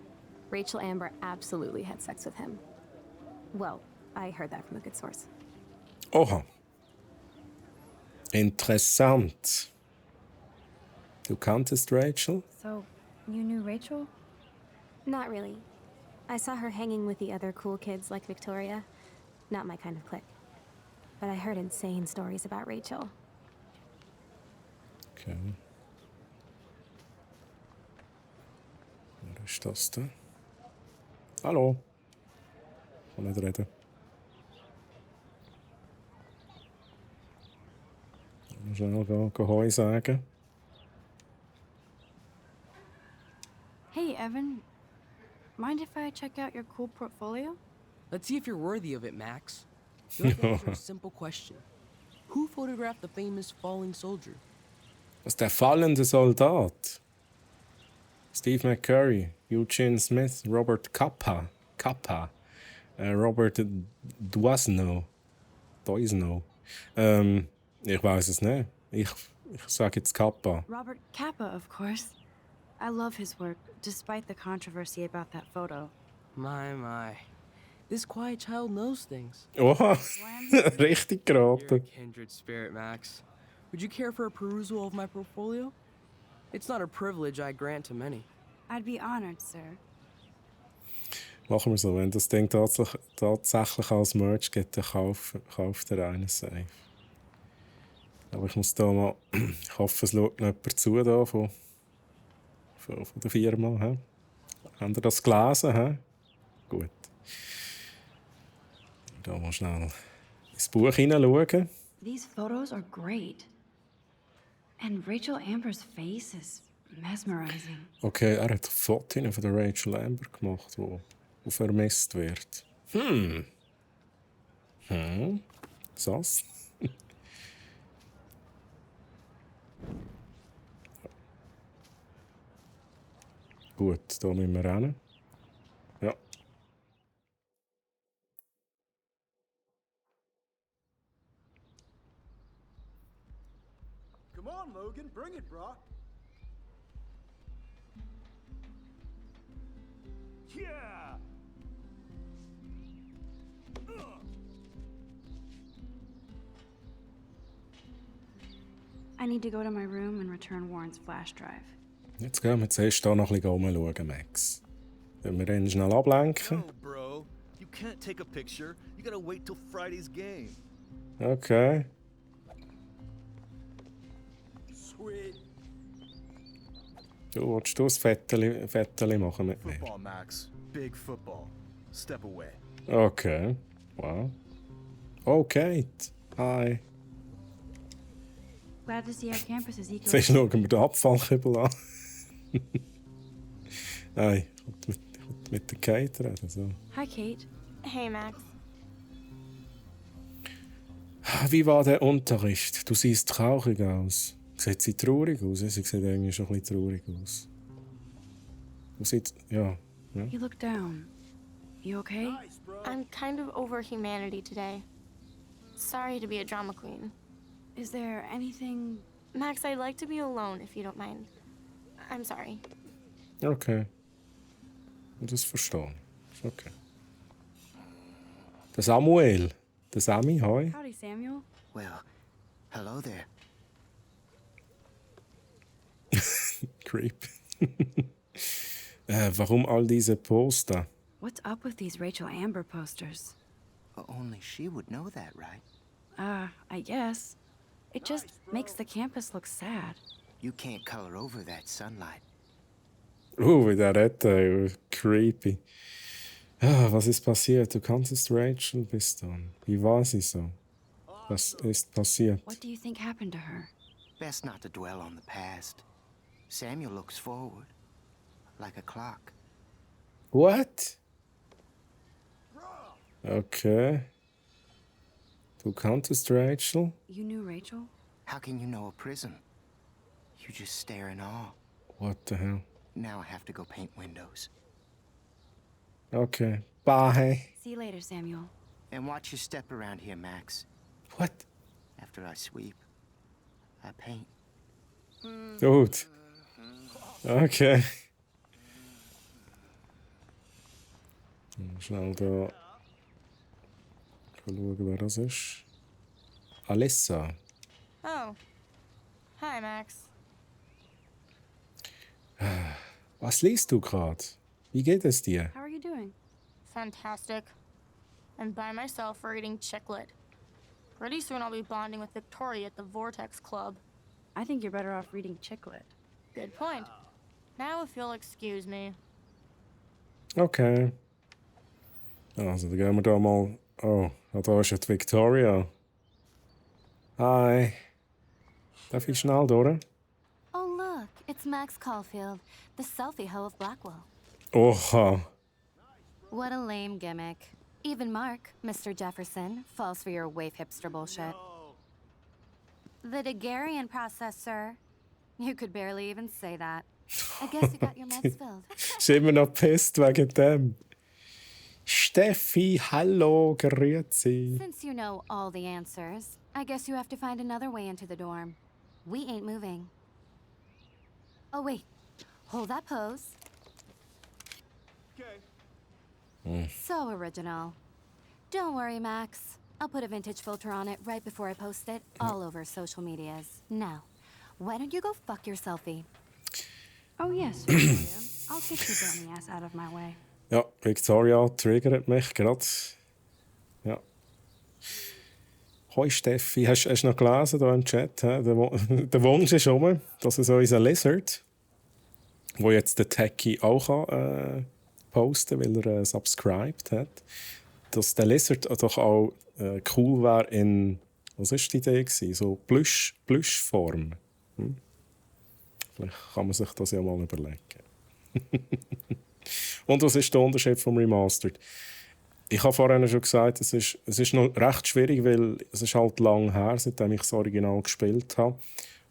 Rachel Amber absolutely had sex with him. Well, I heard that from a good source. Oha. Interessant. Du kanntest Rachel? So, you knew Rachel? Not really. I saw her hanging with the other cool kids like Victoria. Not my kind of clique. But I heard insane stories about Rachel. Okay. Wer ist das da? Hallo. Ich kann nicht reden. Ich muss schnell Hoi sagen. Hey, Evan. Mind if I check out your cool portfolio? Let's see if you're worthy of it, Max. You have to answer a simple question. Who photographed the famous falling soldier? Was der fallende Soldat? Steve McCurry, Eugene Smith, Robert Capa, Robert Doisneau. Ich weiß es nicht. Ich sage jetzt Kappa. Robert Capa, of course. I love his work, despite the controversy about that photo. My. This quiet child knows things. Oha, richtig You're a geraten. kindred spirit, Max. Would you care for a perusal of my portfolio? It's not a privilege I grant to many. I'd be honored, sir. Machen wir so, wenn das Ding tatsächlich als Merch geht, dann kauft er einen safe. Aber ich muss da mal... Ich hoffe, es schaut noch jemand zu da von von der Firma. He? Habt ihr das gelesen? He? Gut. Da mal schnell ins Buch hineinschauen. These photos are great. And Rachel Amber's face is mesmerizing. Okay, er hat Fotos von der Rachel Amber gemacht, die vermisst wird. Sass. Gut, da müssen wir rennen. Ja. Come on, Logan, bring it, Brock. Yeah! I need to go to my room and return Warren's flash drive. Jetzt gehen wir zuerst hier noch ein bisschen rumschauen, Max. Wenn wir ihn schnell ablenken. No, bro. You can't take a picture. You gotta wait till Friday's game. Okay. Sweet. Du willst ein Fetteli machen mit mir? Football, Max. Big football. Step away. Okay. Wow. Oh, Kate. Hi. Glad to see our campus is eco. Zuerst schauen wir den Abfallkübel an. Nein, ich will mit der Kate reden. So. Hi, Kate. Hey, Max. Wie war der Unterricht? Du siehst traurig aus. Sieht sie traurig aus? Sie sieht irgendwie schon ein bisschen traurig aus. Du siehst... Ja. You look down. You okay? I'm kind of over humanity today. Sorry to be a drama queen. Is there anything... Max, I'd like to be alone if you don't mind. I'm sorry. Okay. Das verstehen. Ist okay. Der Samuel. Der Sammy, hi. Howdy, Samuel. Well, hello there. Creep. Warum all diese Poster? What's up with these Rachel Amber posters? Only she would know that, right? I guess. It just makes the campus look sad. You can't color over that sunlight. Wie der redet, creepy. Was ist passiert? Du kanntest Rachel bis dann. Wie war sie so? Was ist passiert? What do you think happened to her? Best not to dwell on the past. Samuel looks forward, like a clock. What? Okay. Du kanntest Rachel? You knew Rachel? How can you know a prison? You just stare in awe. What the hell? Now I have to go paint windows. Okay. Bye. See you later, Samuel. And watch your step around here, Max. What? After I sweep, I paint. Gut. Okay. Schnell da. Schauen, wer das ist. Alessa. Oh. Hi, Max. Was liest du gerade? Wie geht es dir? How are you doing? Fantastic. I'm by myself reading Chicklet. Pretty soon I'll be bonding with Victoria at the Vortex Club. I think you're better off reading Chicklet. Good point. Now if you'll excuse me. Okay. Also, dann gehen wir da mal... Oh, da ist ja die Victoria. Hi. Darf ich schnell durch? Oh, look, it's Max Caulfield, the selfie hoe of Blackwell. Oha. What a lame gimmick. Even Mark, Mr. Jefferson, falls for your wave hipster bullshit. The Daguerrean process, sir. You could barely even say that. I guess you got your meds filled. Ist immer noch pisst wegen dem. Steffi, hallo, grüezi. Since you know all the answers, I guess you have to find another way into the dorm. We ain't moving. Oh, wait. Hold that pose. So original. Don't worry, Max. I'll put a vintage filter on it right before I post it all over social medias. Now, why don't you go fuck your selfie? Oh, yes, Victoria. I'll get your dummy ass out of my way. Ja, Victoria triggert mich gerade. Ja. Hoi Steffi, hast du noch gelesen hier im Chat? Der Wunsch ist rum, dass es unser Lizard. wo jetzt der Techie auch posten kann, weil er subscribed hat, dass der Lizard doch auch cool wäre in, was war die Idee gewesen? So Plüschform. Vielleicht kann man sich das ja mal überlegen. Und was ist der Unterschied vom Remastered? Ich habe vorhin schon gesagt, es ist noch recht schwierig, weil es ist halt lang her, seitdem ich das Original gespielt habe.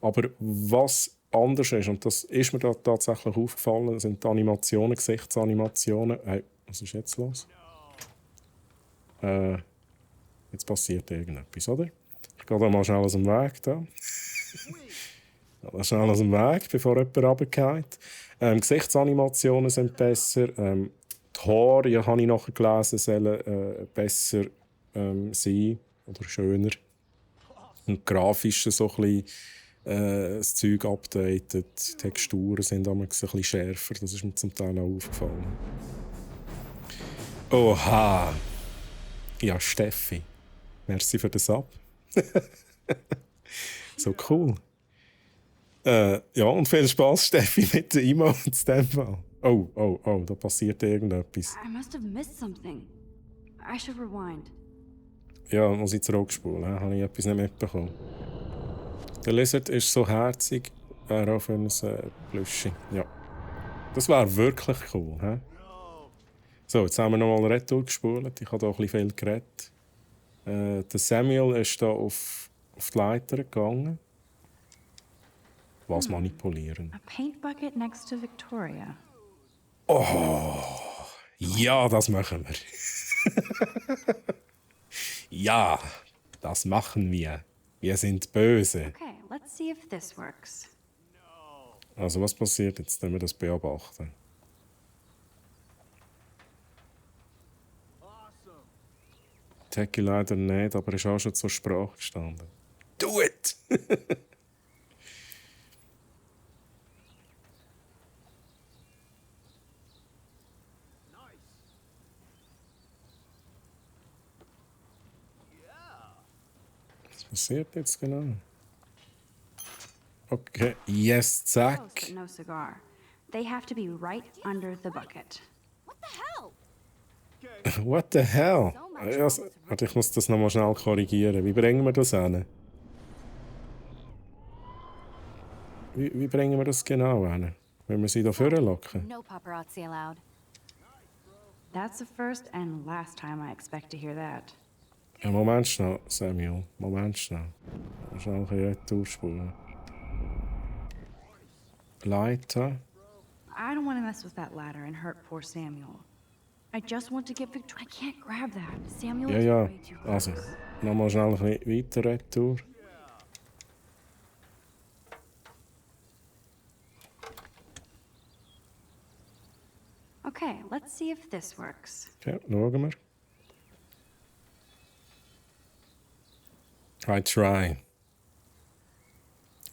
Aber was anders ist, und das ist mir da tatsächlich aufgefallen, sind die Animationen, Gesichtsanimationen. Hey, was ist jetzt los? Jetzt passiert irgendetwas, oder? Ich gehe da mal schnell aus dem Weg. Da. Schnell aus dem Weg, bevor jemand runterfällt. Gesichtsanimationen sind besser. Die Haare, ja, habe ich nachher gelesen, sollen besser sein oder schöner. Und grafisch so ein bisschen das Zeug updated. Die Texturen sind ein bisschen schärfer. Das ist mir zum Teil auch aufgefallen. Oha! Ja, Steffi. Merci für den Sub. So cool. Ja, und viel Spaß, Steffi, mit den Emotes. Oh, da passiert irgendetwas. I must have missed something. I should rewind. Ja, muss ich zurückspulen. Habe ich etwas nicht mitbekommen. Der Lizard ist so herzig, wäre auch für ein Plüschi. Ja. Das wäre wirklich cool. He? So, jetzt haben wir noch mal Retour gespult. Ich habe hier ein bisschen viel geredet. Der Samuel ist hier auf die Leiter gegangen. Was manipulieren. A paint bucket next to Victoria. Oh, ja, das machen wir. Ja, das machen wir. Wir sind böse. Okay, let's see if this works. Also, was passiert jetzt, wenn wir das beobachten? Techie leider nicht, aber ist auch schon zur Sprache gestanden. Do it! Was passiert jetzt genau? Okay, yes, zack. Close, but no cigar. They have to be right under the bucket. What the hell? Ja, warte, ich muss das noch mal schnell korrigieren. Wie bringen wir das hin? Wie bringen wir das genau hin? Wenn wir sie da vorlocken? No paparazzi allowed. That's the first and last time I expect to hear that. Ja, Moment schnell, Samuel. Moment schnell. Schnell ein bisschen Retourspulen. Leiter. I don't want to mess with that ladder and hurt poor Samuel. I just want to get Victoria. I can't grab that. Samuel is Ja, way too close. also, nochmal schnell ein bisschen weiter Retour. Okay, let's see if this works. Okay, schauen wir. I try.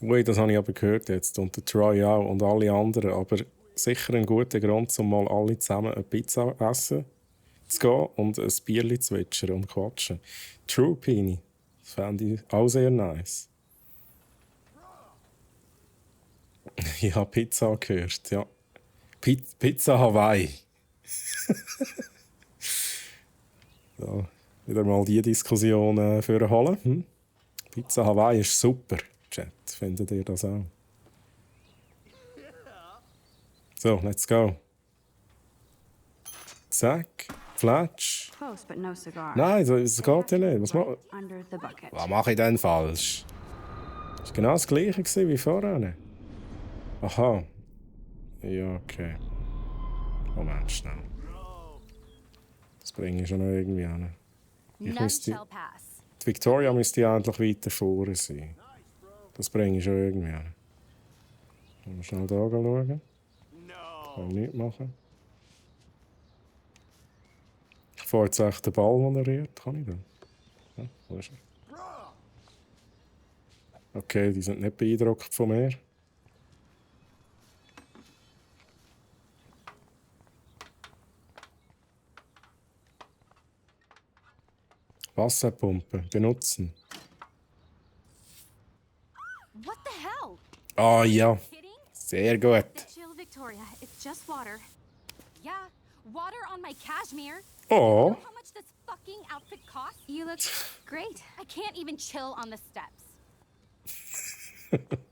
Ui, das habe ich aber gehört jetzt. Und der Try auch und alle anderen. Aber sicher ein guter Grund, um mal alle zusammen eine Pizza essen zu gehen und ein Bierchen zu zwitschern und quatschen. True, Pini. Das fände ich auch sehr nice. Ich habe Pizza gehört, ja. Pizza Hawaii. Ja, wieder mal die Diskussion vorholen. Hm? Pizza Hawaii ist super, Chat. Findet ihr das auch? So, let's go. Zack, Flatsch. Close, but no cigar. Nein, das geht ja nicht. Right under the bucket. Was mache ich denn falsch? Das war genau das gleiche wie vorhin. Aha. Ja, okay. Moment schnell. Das bringe ich schon noch irgendwie an. None shall pass. Die Victoria müsste ja endlich weiter vorne sein. Das bringe ich schon irgendwie an. Mal schnell hier schauen. Kann ich nichts machen. Ich fahre jetzt echt den Ball moderiert. Kann ich das? Ja, wo ist er? Okay, die sind nicht beeindruckt von mir. Wasserpumpe benutzen. What the hell? Ah ja, sehr gut. Chill, Victoria, it's just water. Yeah, water on my cashmere. Oh. You know how much this fucking outfit costs? You look great. I can't even chill on the steps.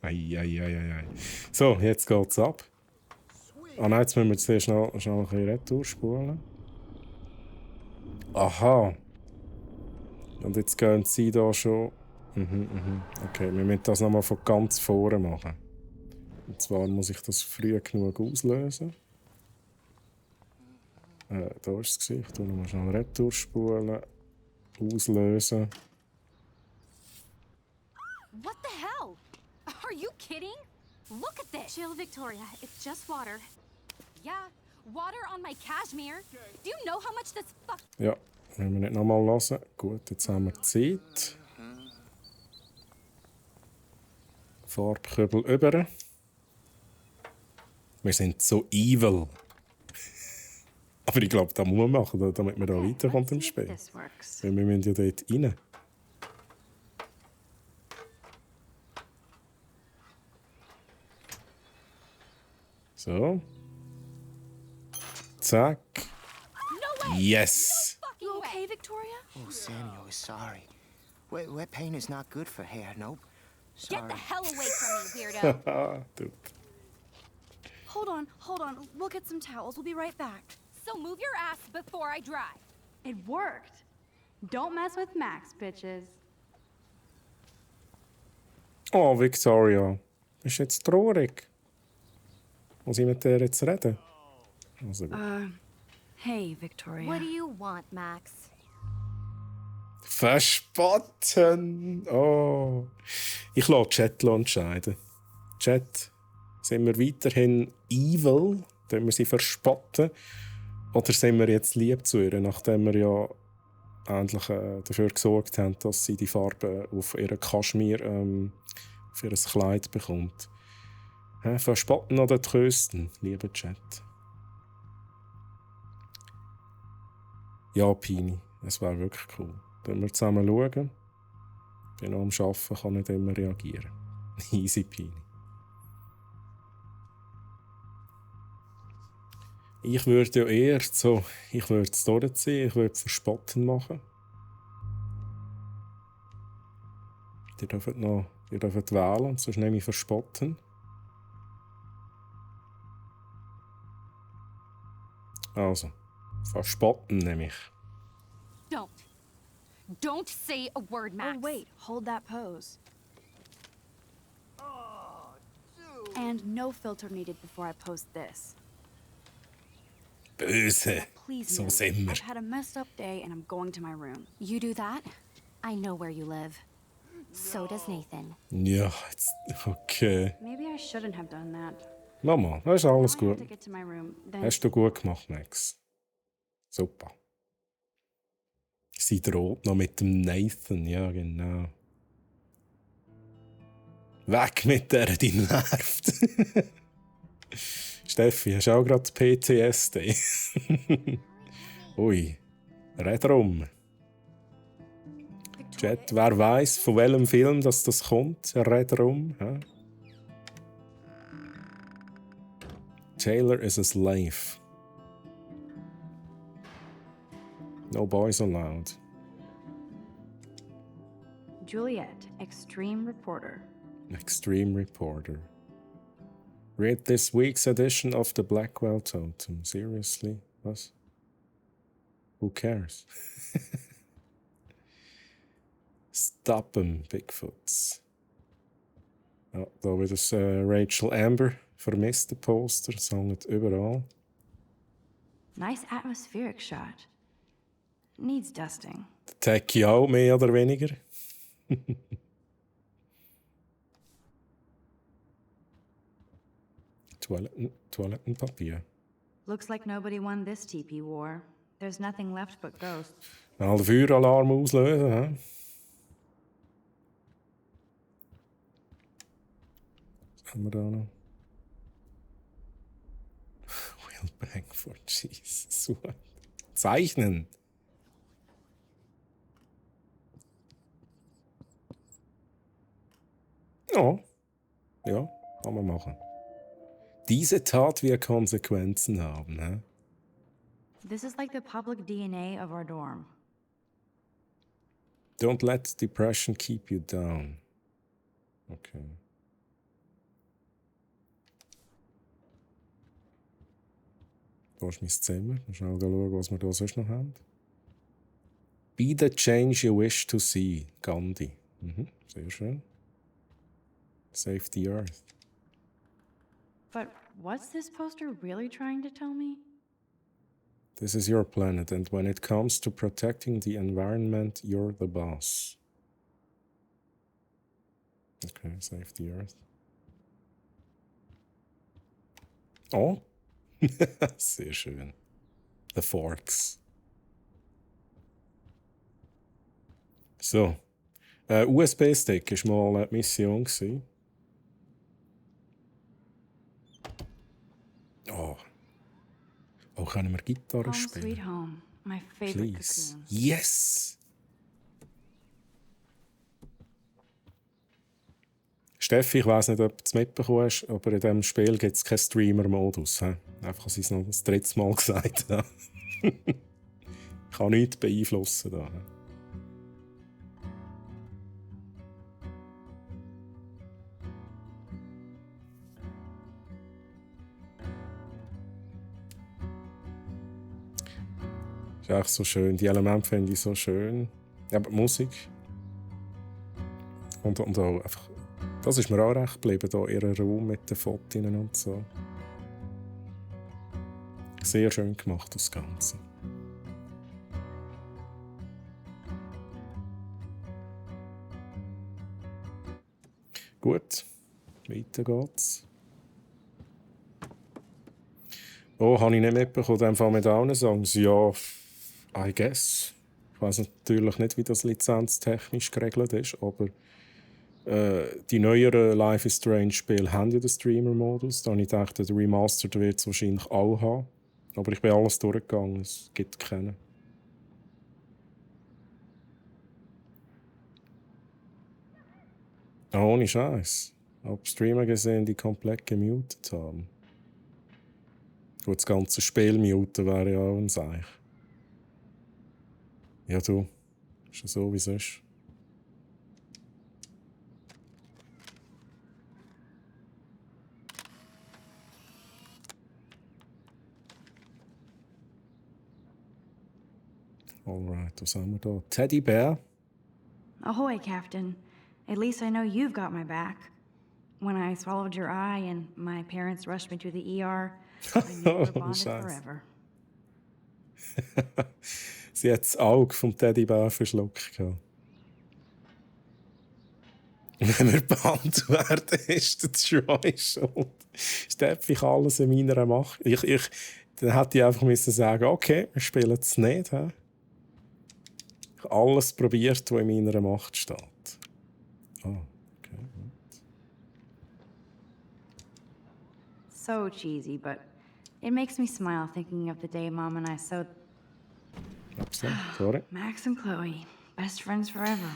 Ei. So, jetzt geht's ab. Ah nein, jetzt müssen wir zuerst schnell ein bisschen retour spulen. Aha. Und jetzt gehen sie da schon... Okay, wir müssen das nochmal von ganz vorne machen. Und zwar muss ich das früh genug auslösen. Da ist das Gesicht. Ich muss schnell retour spulen. Auslösen. What the hell? Are you kidding? Look at this. Chill, Victoria. It's just water. Yeah, water on my cashmere. Do you know how much this fuck... Ja, wenn wir nicht nochmal hören. Gut, jetzt haben wir Zeit. Farbkübel über. Wir sind so evil. Aber ich glaube, das muss man machen, damit man da weiterkommt im Spiel. Weil wir müssen ja dort rein. So. Zack. Yes! You okay, Victoria? Oh, Samuel is sorry. Wet paint is not good for hair, nope. Sorry. Get the hell away from me, weirdo. Dude. Hold on. We'll get some towels. We'll be right back. So move your ass before I dry. It worked. Don't mess with Max, bitches. Oh, Victoria. Bist du jetzt traurig? Muss ich mit dir jetzt reden? Also gut. Hey, Victoria. What do you want, Max? Verspotten! Oh. Ich lasse Chat entscheiden. Chat, sind wir weiterhin evil? Können wir sie verspotten? Oder sind wir jetzt lieb zu ihr, nachdem wir ja endlich dafür gesorgt haben, dass sie die Farbe auf ihren Kaschmir für ein Kleid bekommt? Verspotten oder trösten, lieber Chat? Ja, Pini, es wäre wirklich cool. Wenn wir zusammen schauen. Ich bin noch am Arbeiten, kann nicht immer reagieren. Easy Pini. Ich würde ja eher so, ich würde es durchziehen, ich würde Verspotten machen. Ihr dürft wählen, sonst nehme ich Verspotten. Also, Verspotten nehme ich. Don't say a word, Max. Oh, wait. Hold that pose. And no filter needed before I post this. Böse. Please, So no. sind wir. I've had a messed up day and I'm going to my room. You do that? I know where you live. So does Nathan. Ja, jetzt, okay. Maybe I shouldn't have done that. Mama, das ist alles Now I have gut. to get to my room, then... Hast du gut gemacht, Max. Super. Sie droht noch mit dem Nathan, ja genau. Weg mit der, die nervt. Steffi, hast du auch gerade PTSD? Ui, red rum. Chat, wer weiss, von welchem Film das kommt? Red rum. Ja? Taylor is a slave. No boys allowed. Juliet, Extreme Reporter. Extreme Reporter. Read this week's edition of the Blackwell Totem. Seriously? Was? Who cares? Stop 'em, Bigfoots. Ja, da wieder das Rachel Amber vermisste Poster, das hängt überall. Nice atmospheric shot. Needs dusting. Techie auch, mehr oder weniger. Toilettenpapier. Looks like nobody won this TP war. There's nothing left but ghosts. Mal den Feueralarm auslösen, hä? Was haben wir da noch? Will bang for Jesus. Zeichnen. Ja. Ja, kann man machen. Diese Tat wird Konsequenzen haben, hä? This is like the public DNA of our dorm. Don't let depression keep you down. Okay. Da ist mein Zimmer. Mal schnell schauen, was wir da sonst noch haben. Be the change you wish to see. Gandhi. Mhm, sehr schön. Save the earth. But what's this poster really trying to tell me? This is your planet, and when it comes to protecting the environment, you're the boss. Okay, save the earth. Oh, sehr schön. The Forks. So. USB-Stick war mal eine Mission. Oh. Oh, können wir Gitarre Home spielen? sweet home, my favorite Please. cocoon. Yes! Steffi, ich weiss nicht, ob du es mitbekommen hast, aber in diesem Spiel gibt es keinen Streamer-Modus. Einfach, dass ich es noch das dritte Mal gesagt habe. Ich kann nichts beeinflussen da. Ist echt so schön. Die Elemente finde ich so schön. Aber die Musik. Und auch einfach. Das ist mir auch recht geblieben, hier ihr Raum mit den Fotos und so. Sehr schön gemacht, das Ganze. Gut, weiter geht's. Oh, habe ich nicht mitbekommen, in dem Fall mit allen Songs? Ja, I guess. Ich weiss natürlich nicht, wie das lizenztechnisch geregelt ist, aber die neueren Life is Strange Spiele haben ja den Streamer-Modus. Da habe ich gedacht, der Remastered wird es wahrscheinlich auch haben. Aber ich bin alles durchgegangen, es gibt keinen. Ohne Scheiß. Ob Streamer gesehen, die komplett gemutet haben. Gut, das ganze Spiel muten wäre ja auch ein Seich. Ja, du. Ist ja so, wie es ist. Alright, was haben wir da? Teddybär. Ahoy, Captain. At least I know you've got my back. When I swallowed your eye and my parents rushed me to the ER, I knew we were bonded forever. Sie hat das Auge vom Teddybär verschluckt. Wenn wir gebannt werden, ist der Troy schuld. Steph, ich alles in meiner Macht. Dann hätte ich einfach müssen sagen, okay, wir spielen es nicht. He? Ich habe alles probiert, was in meiner Macht steht. Ah, okay. So cheesy, but it makes me smile thinking of the day Mom and I sewed. Upsa, sorry. Max and Chloe, best friends forever.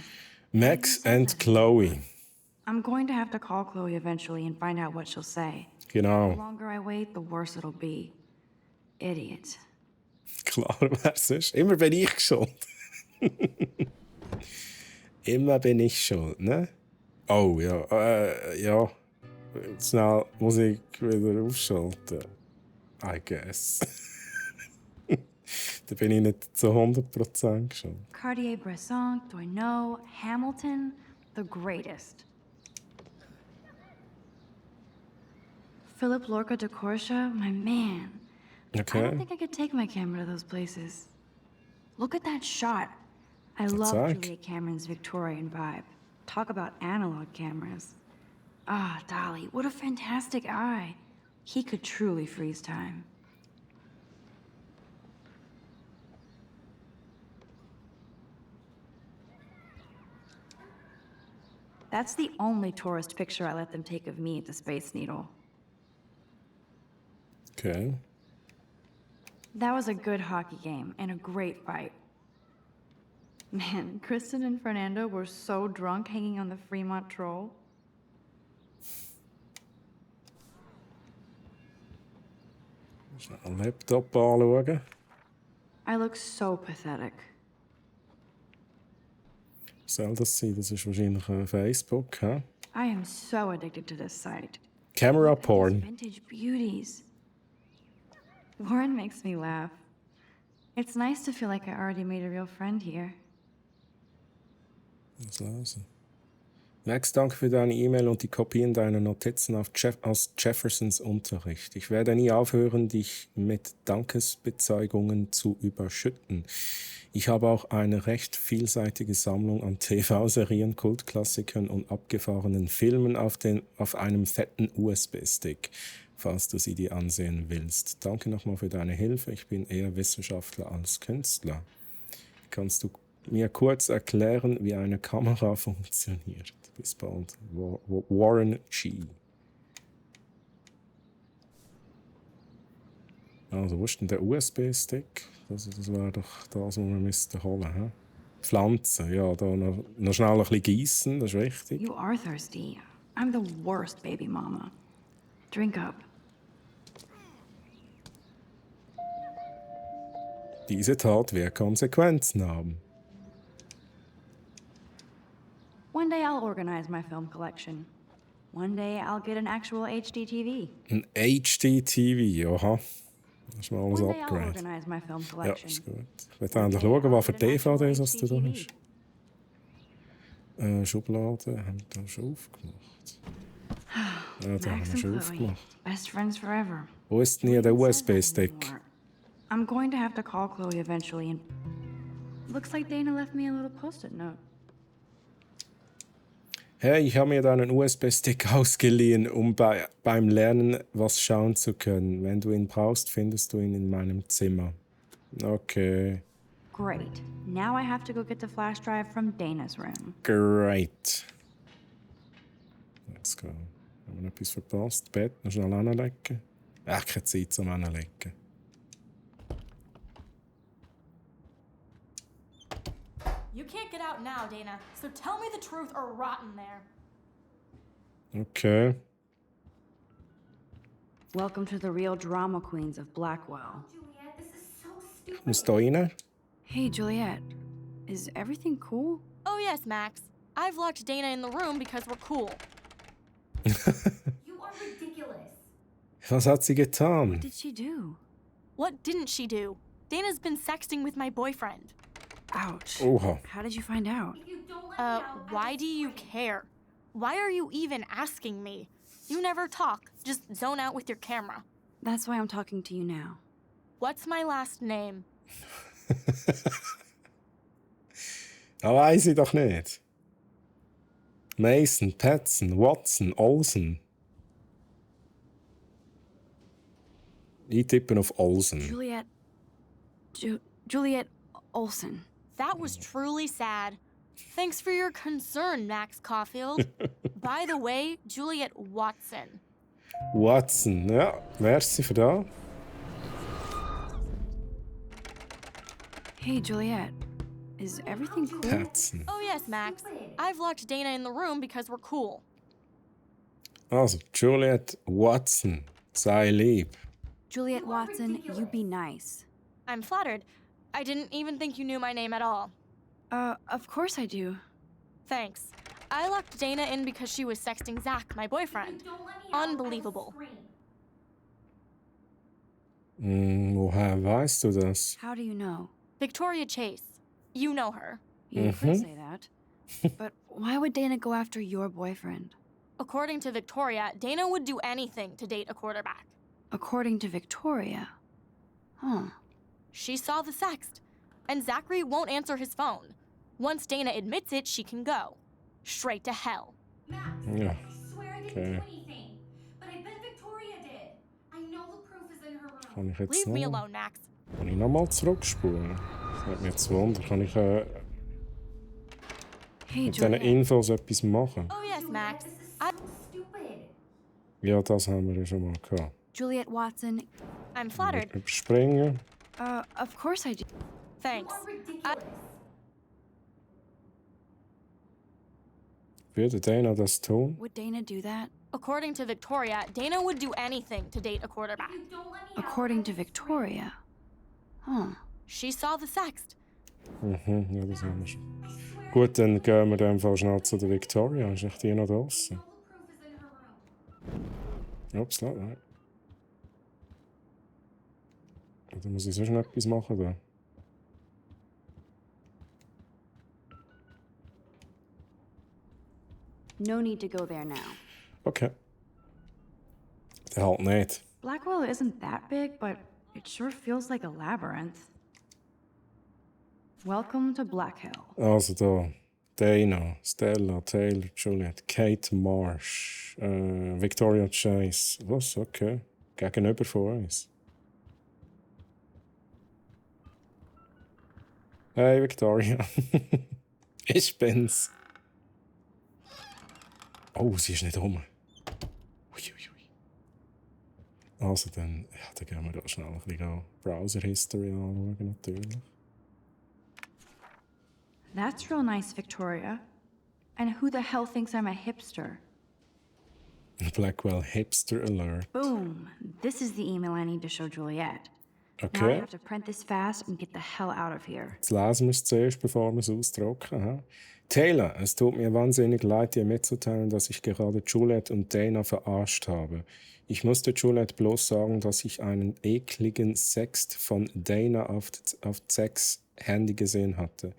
Max and Chloe. I'm going to have to call Chloe eventually and find out what she'll say. Genau. The longer I wait, the worse it'll be. Idiot. Klar, wer es ist. Immer bin ich schuld. Immer bin ich schuld, ne? Oh, ja. Ja. Schnell Musik wieder aufschalten. I guess. Da bin ich nicht zu 100% schuld. Cartier-Bresson, Doisneau, Hamilton, the greatest. Philip Lorca de Corsia, my man. Okay. I don't think I could take my camera to those places. Look at that shot. I love like. Julia Cameron's Victorian vibe. Talk about analog cameras. Ah, Dolly, what a fantastic eye. He could truly freeze time. That's the only tourist picture I let them take of me at the Space Needle. Okay. That was a good hockey game and a great fight. Man, Kristen and Fernando were so drunk hanging on the Fremont Troll. Schnell einen Laptop anschauen. I look so pathetic. Was soll das sein? Das ist wahrscheinlich Facebook, hä? I am so addicted to this site. Camera Look at these porn. vintage beauties. Warren makes me laugh. It's nice to feel like I already made a real friend here. Was lesen? Max, danke für deine E-Mail und die Kopien deiner Notizen aus Jeffersons Unterricht. Ich werde nie aufhören, dich mit Dankesbezeugungen zu überschütten. Ich habe auch eine recht vielseitige Sammlung an TV-Serien, Kultklassikern und abgefahrenen Filmen auf einem fetten USB-Stick, falls du sie dir ansehen willst. Danke nochmal für deine Hilfe. Ich bin eher Wissenschaftler als Künstler. Kannst du mir kurz erklären, wie eine Kamera funktioniert? Bis bald. Warren G. Also, wo ist denn der USB-Stick? Das wäre doch das, was wir müssten holen. He? Pflanzen, ja, da noch schnell ein bisschen gießen, das ist wichtig. You are thirsty. I'm the worst baby mama. Drink up. Diese Tat wird Konsequenzen haben. One day I'll organize my film collection. One day I'll get an actual HD TV. Ein HD-TV, aha. Das ist mal alles One day I'll Upgrade. organize my film Ja, collection. ist gut. Ich will endlich schauen, was für DVDs was du da hast. Schublade haben wir da schon aufgemacht. Ja, da haben Max wir and schon Chloe, aufgemacht. best friends forever. Wo ist denn hier der USB-Stick? I'm going to have to call Chloe eventually and... Looks like Dana left me a little post-it note. Hey, ich habe mir deinen USB-Stick ausgeliehen, um beim Lernen was schauen zu können. Wenn du ihn brauchst, findest du ihn in meinem Zimmer. Okay. Great. Now I have to go get the flash drive from Dana's room. Great. Let's go. Haben wir noch etwas verpasst? Bett noch schnell anlegen? Ach, keine Zeit zum Anlegen. You can't get out now, Dana, so tell me the truth or rot in there. Okay. Welcome to the real drama queens of Blackwell. Juliet, this is so stupid. Ich muss da rein. Hey, Juliet. Is everything cool? Oh yes, Max. I've locked Dana in the room because we're cool. You are ridiculous. Was hat sie getan? What did she do? What didn't she do? Dana's been sexting with my boyfriend. Ouch. Oha. How did you find out? If you don't let me out, Why do you care? Why are you even asking me? You never talk, just zone out with your camera. That's why I'm talking to you now. What's my last name? Das weiss ich doch nicht. Mason, Petson, Watson, Olsen. Ich tippe auf Olsen. Juliet. Juliet Olsen. That was truly sad. Thanks for your concern, Max Caulfield. By the way, Juliet Watson. Watson, ja, merci für das. Hey, Juliet. Is everything cool? Petson. Oh yes, Max. I've locked Dana in the room because we're cool. Also, Juliet Watson, sei lieb. Juliet Watson, you be nice. I'm flattered. I didn't even think you knew my name at all. Of course I do. Thanks. I locked Dana in because she was sexting Zach, my boyfriend. Unbelievable. Woher weißt du das? How do you know? Victoria Chase. You know her. You could say that. But why would Dana go after your boyfriend? According to Victoria, Dana would do anything to date a quarterback. According to Victoria. Huh. She saw the sext, and Zachary won't answer his phone. Once Dana admits it, she can go. Straight to hell. Max, Ja. I swear I didn't Okay. do anything. But I bet Victoria did. I know the proof is in her room. Kann ich jetzt Leave me noch? alone, Max. Kann ich nochmal zurückspulen? Das hat mich jetzt wundern. Kann ich Hey, mit diesen Juliet. Infos etwas machen? Oh yes, Max. This is I- so stupid. Ja, das haben wir ja schon mal gehabt. Juliet Watson. I'm flattered. Überspringen. Of course I do. Thanks. You are ridiculous. Würde Dana das tun? Would Dana do that? According to Victoria, Dana would do anything to date a quarterback. According to Victoria. Huh. She saw the sext. Ja, das haben wir schon. Gut, dann gehen wir dann Fall schnell zu der Victoria. Ist echt die noch draußen? Ups, nein. Oder muss ich sonst noch etwas machen da? No need to go there now. Okay. Der halt nicht. Blackwell isn't that big, but it sure feels like a labyrinth. Welcome to Black Hill. Also da. Dana, Stella, Taylor, Juliet, Kate Marsh, Victoria Chase. Was? Okay. Gegenüber von uns. Hey Victoria. Ich bin's. Oh, sie ist nicht rum. Uiuiui. Also dann gehen wir da schnell ein bisschen Browser History anschauen, natürlich. That's real nice, Victoria. And who the hell thinks I'm a hipster? Blackwell Hipster Alert. Boom. This is the email I need to show Juliet. Okay. Now I have to print this fast and get the hell out of here. Jetzt lesen wir es zuerst, bevor wir es ausdrucken. Aha. Taylor, es tut mir wahnsinnig leid, dir mitzuteilen, dass ich gerade Juliet und Dana verarscht habe. Ich musste Juliet bloß sagen, dass ich einen ekligen Sext von Dana auf Zacks Handy gesehen hatte.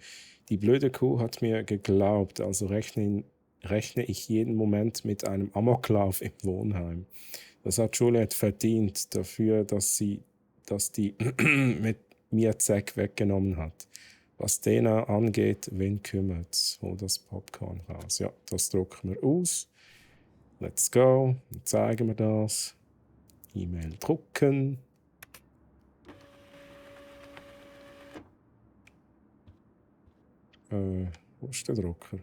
Die blöde Kuh hat mir geglaubt, also rechne ich jeden Moment mit einem Amoklauf im Wohnheim. Das hat Juliet verdient dafür, dass die mit mir Zack weggenommen hat. Was Dana angeht, wen kümmert's? Hol das Popcorn raus. Ja, das drucken wir aus. Let's go. Dann zeigen wir das. E-Mail drucken. Wo ist der Drucker?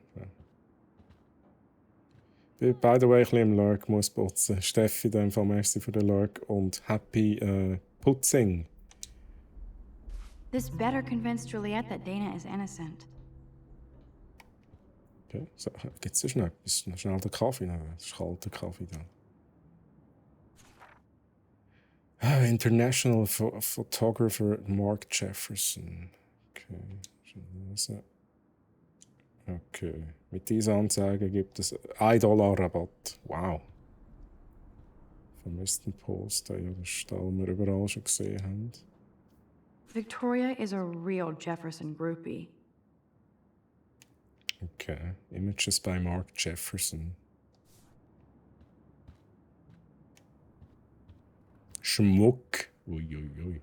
Ja. By the way, ein bisschen im Lurk muss putzen. Steffi, in dem Fall merci für den Lurk und happy putzing. This better convince Juliet that Dana is innocent. Okay, so, gibt es noch etwas? Noch schnell den Kaffee? Nein, das ist kalter Kaffee da. International Photographer Mark Jefferson. Okay, schon lesen. Okay, mit dieser Anzeige gibt es $1 Rabatt. Wow. Vermissten Poster, ja, das ist da, was wir überall schon gesehen haben. Victoria is a real Jefferson groupie. Okay, Images by Mark Jefferson. Schmuck. Uiuiui.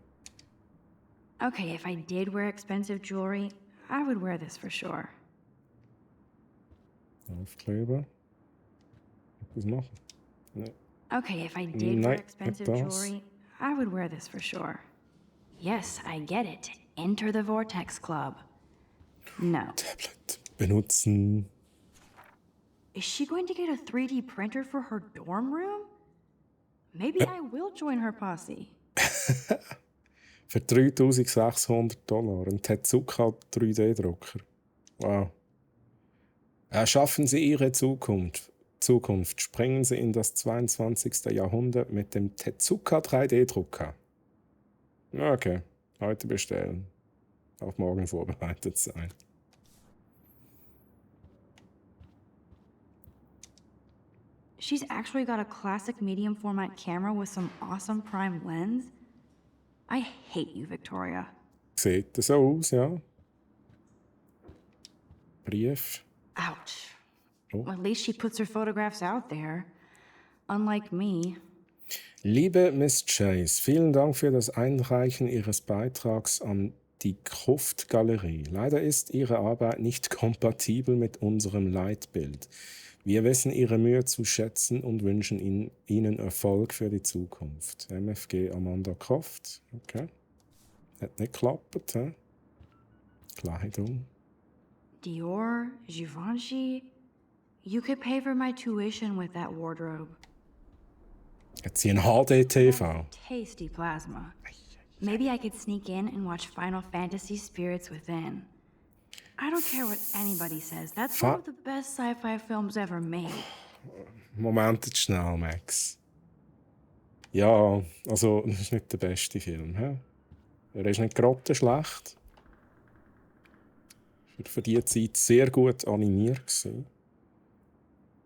Okay, if I did wear expensive jewelry, I would wear this for sure. Aufkleber. Etwas machen? Nee. Okay, if I did wear expensive jewelry, I would wear this for sure. Yes, I get it. Enter the Vortex Club. No. Tablet benutzen. Is she going to get a 3D printer for her dorm room? Maybe I will join her posse. Für $3.600 ein Tezuka 3D-Drucker. Wow. Erschaffen Sie Ihre Zukunft. Springen Sie in das 22. Jahrhundert mit dem Tezuka 3D-Drucker. Okay, heute bestellen. Auf morgen vorbereitet sein. She's actually got a classic medium format camera with some awesome prime lens. I hate you, Victoria. Sieht so aus, ja. Brief. Ouch. Oh. Well, at least she puts her photographs out there. Unlike me. Liebe Miss Chase, vielen Dank für das Einreichen Ihres Beitrags an die Gruft-Galerie. Leider ist Ihre Arbeit nicht kompatibel mit unserem Leitbild. Wir wissen Ihre Mühe zu schätzen und wünschen Ihnen Erfolg für die Zukunft. MFG Amanda Croft. Okay. Hat nicht geklappt, hä? Kleidung. Dior, Givenchy. You could pay for my tuition with that wardrobe. Hat sie ein HD-TV? Tasty plasma. Maybe I could sneak in and watch Final Fantasy Spirits Within. I don't care what anybody says. That's one of the best sci-fi films ever made. Moment jetzt schnell, Max. Ja, also, das ist nicht der beste Film. He? Er ist nicht grottenschlecht. Für die Zeit sehr gut animiert gewesen.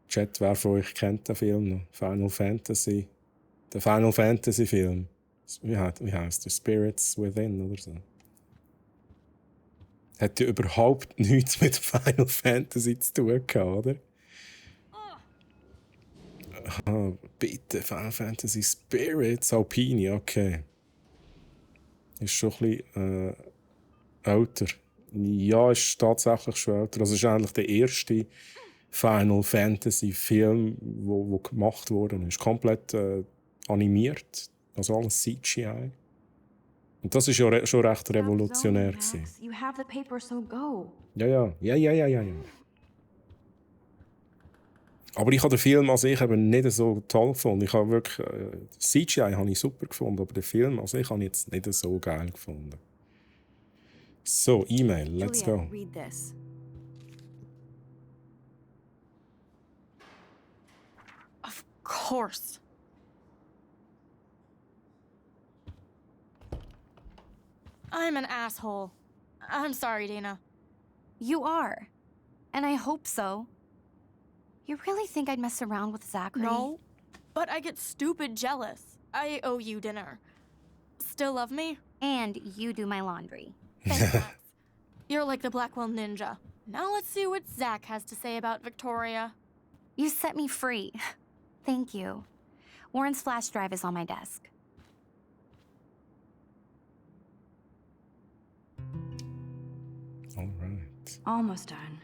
Chat, wer von euch kennt den Film noch? Final Fantasy. Der Final Fantasy Film. Wie heisst der? Spirits Within oder so. Hat ja überhaupt nichts mit Final Fantasy zu tun gehabt, oder? Ah, bitte, Final Fantasy Spirits Alpini, okay. Ist schon ein bisschen älter. Ja, ist tatsächlich schon älter. Also, es ist eigentlich der erste Final Fantasy Film, wo gemacht wurde. Ist komplett animiert. Also alles CGI. Und das ist ja schon recht revolutionär gewesen. Max, you have the paper, so go. Ja. Aber ich habe den Film an sich eben nicht so toll gefunden. Ich habe wirklich CGI habe ich super gefunden, aber den Film an sich habe ich jetzt nicht so geil gefunden. So, E-Mail, let's Julia, go. read this. Of course. I'm an asshole. I'm sorry, Dana. You are. And I hope so. You really think I'd mess around with Zachary? No, but I get stupid jealous. I owe you dinner. Still love me? And you do my laundry. Thanks, Max. You're like the Blackwell Ninja. Now let's see what Zach has to say about Victoria. You set me free. Thank you. Warren's flash drive is on my desk. All right. Almost done.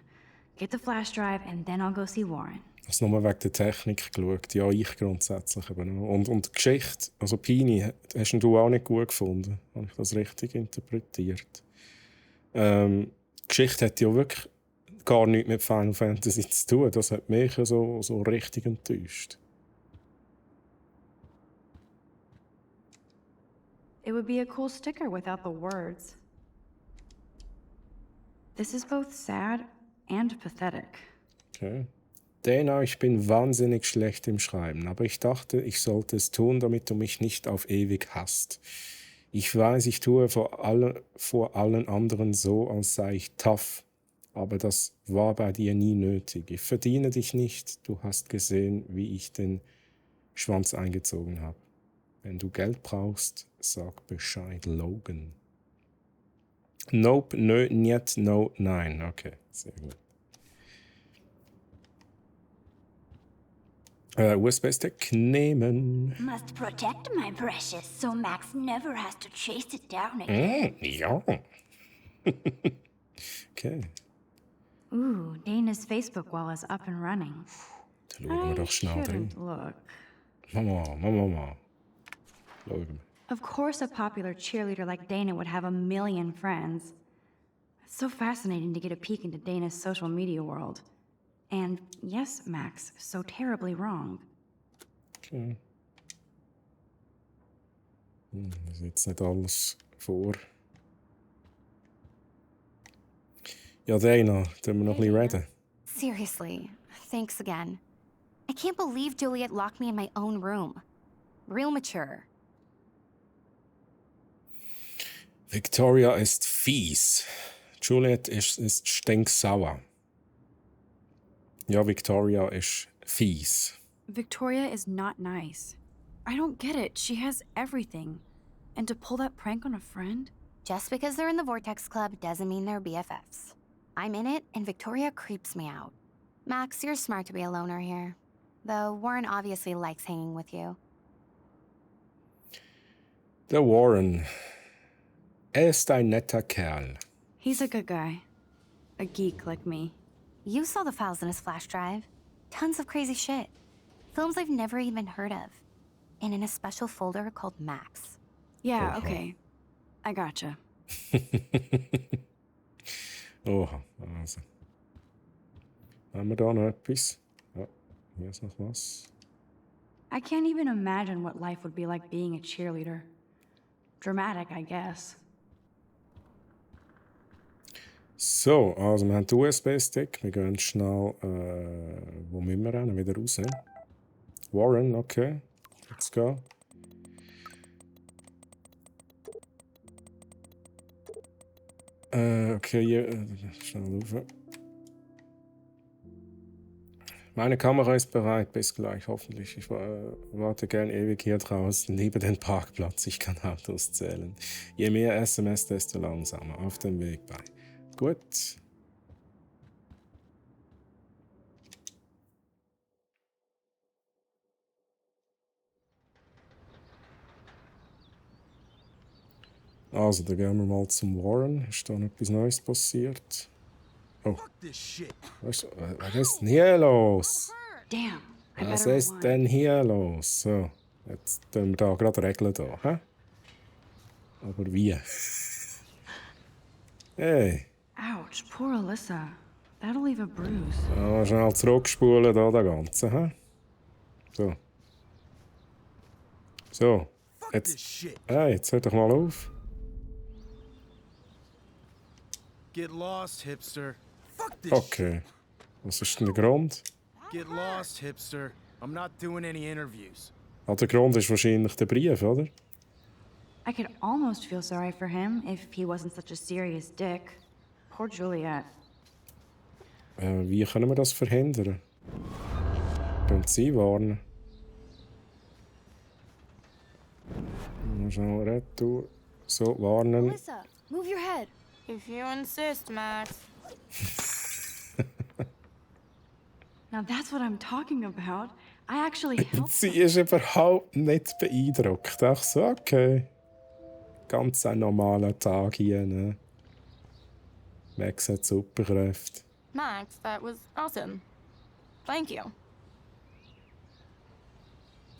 Get the flash drive and then I'll go see Warren. Ich habe nur wegen der Technik geschaut. Ja, ich grundsätzlich eben auch. Und die Geschichte, also Pini, hast du auch nicht gut gefunden? Habe ich das richtig interpretiert? Die Geschichte hat ja wirklich gar nichts mit Final Fantasy zu tun. Das hat mich so richtig enttäuscht. It would be a cool sticker without the words. This is both sad and pathetic. Okay. Dana, ich bin wahnsinnig schlecht im Schreiben, aber ich dachte, ich sollte es tun, damit du mich nicht auf ewig hasst. Ich weiß, ich tue vor allen anderen so, als sei ich tough, aber das war bei dir nie nötig. Ich verdiene dich nicht, du hast gesehen, wie ich den Schwanz eingezogen habe. Wenn du Geld brauchst, sag Bescheid, Logan. Nope, nö, niet, no, nein. Okay, sehr gut. USB-Stick nehmen. Must protect my precious, so Max never has to chase it down again. Ja. Okay. Ooh, Dana's Facebook wall is up and running. Da schauen wir doch schnell drin. Look. Mama. Schauen wir. Of course a popular cheerleader like Dana would have a million friends. It's so fascinating to get a peek into Dana's social media world. And yes, Max, so terribly wrong. Okay. Das ist jetzt nicht alles vor. Ja, Dana, tun wir noch ein bisschen reden. Seriously, thanks again. I can't believe Juliet locked me in my own room. Real mature. Victoria ist fies. Juliet ist stinksauer. Ja, Victoria ist fies. Victoria is not nice. I don't get it. She has everything. And to pull that prank on a friend? Just because they're in the Vortex Club doesn't mean they're BFFs. I'm in it, and Victoria creeps me out. Max, you're smart to be a loner here. Though Warren obviously likes hanging with you. Der Warren. Ist ein netter Kerl. He's a good guy. A geek like me. You saw the files in his flash drive. Tons of crazy shit. Films I've never even heard of. And in a special folder called Max. Yeah, okay. I gotcha. Oha, also. Haben wir da noch etwas? Ja, hier ist noch was. I can't even imagine what life would be like being a cheerleader. Dramatic, I guess. So, also wir haben den USB-Stick. Wir gehen schnell. Wo müssen wir rennen? Wieder raus. Warren, okay. Let's go. Okay, schnell rauf. Meine Kamera ist bereit, bis gleich, hoffentlich. Ich warte gern ewig hier draußen, liebe den Parkplatz, ich kann Autos zählen. Je mehr SMS, desto langsamer, auf dem Weg bei. Gut. Also, dann gehen wir mal zum Warren. Ist da noch etwas Neues passiert? Oh. Was ist denn hier los? Damn. Was ist denn hier los? So, jetzt tun wir da gerade Regeln da, hä? Aber wie? Hey. Ouch, poor Alyssa. That'll leave a bruise. Mal schnell zurückspulen da das Ganze, hä? So. So. Jetzt. Hey, jetzt hör doch mal auf. Get lost, hipster. Fuck this. Okay. Was ist denn der Grund? Get lost, hipster. I'm not doing any interviews. Ah, der Grund ist wahrscheinlich der Brief, oder? I could almost feel sorry for him if he wasn't such a serious dick. Poor Juliet. Wie können wir das verhindern? Können Sie warnen? Mal schnell retour. So, warnen. Alyssa, move your head. If you insist, Max. Now that's what I'm talking about. I actually helped. Sie ist überhaupt nicht beeindruckt. Ach so, okay. Ganz ein normaler Tag hier, ne? Max hat Superkräfte. Max, that was awesome. Thank you.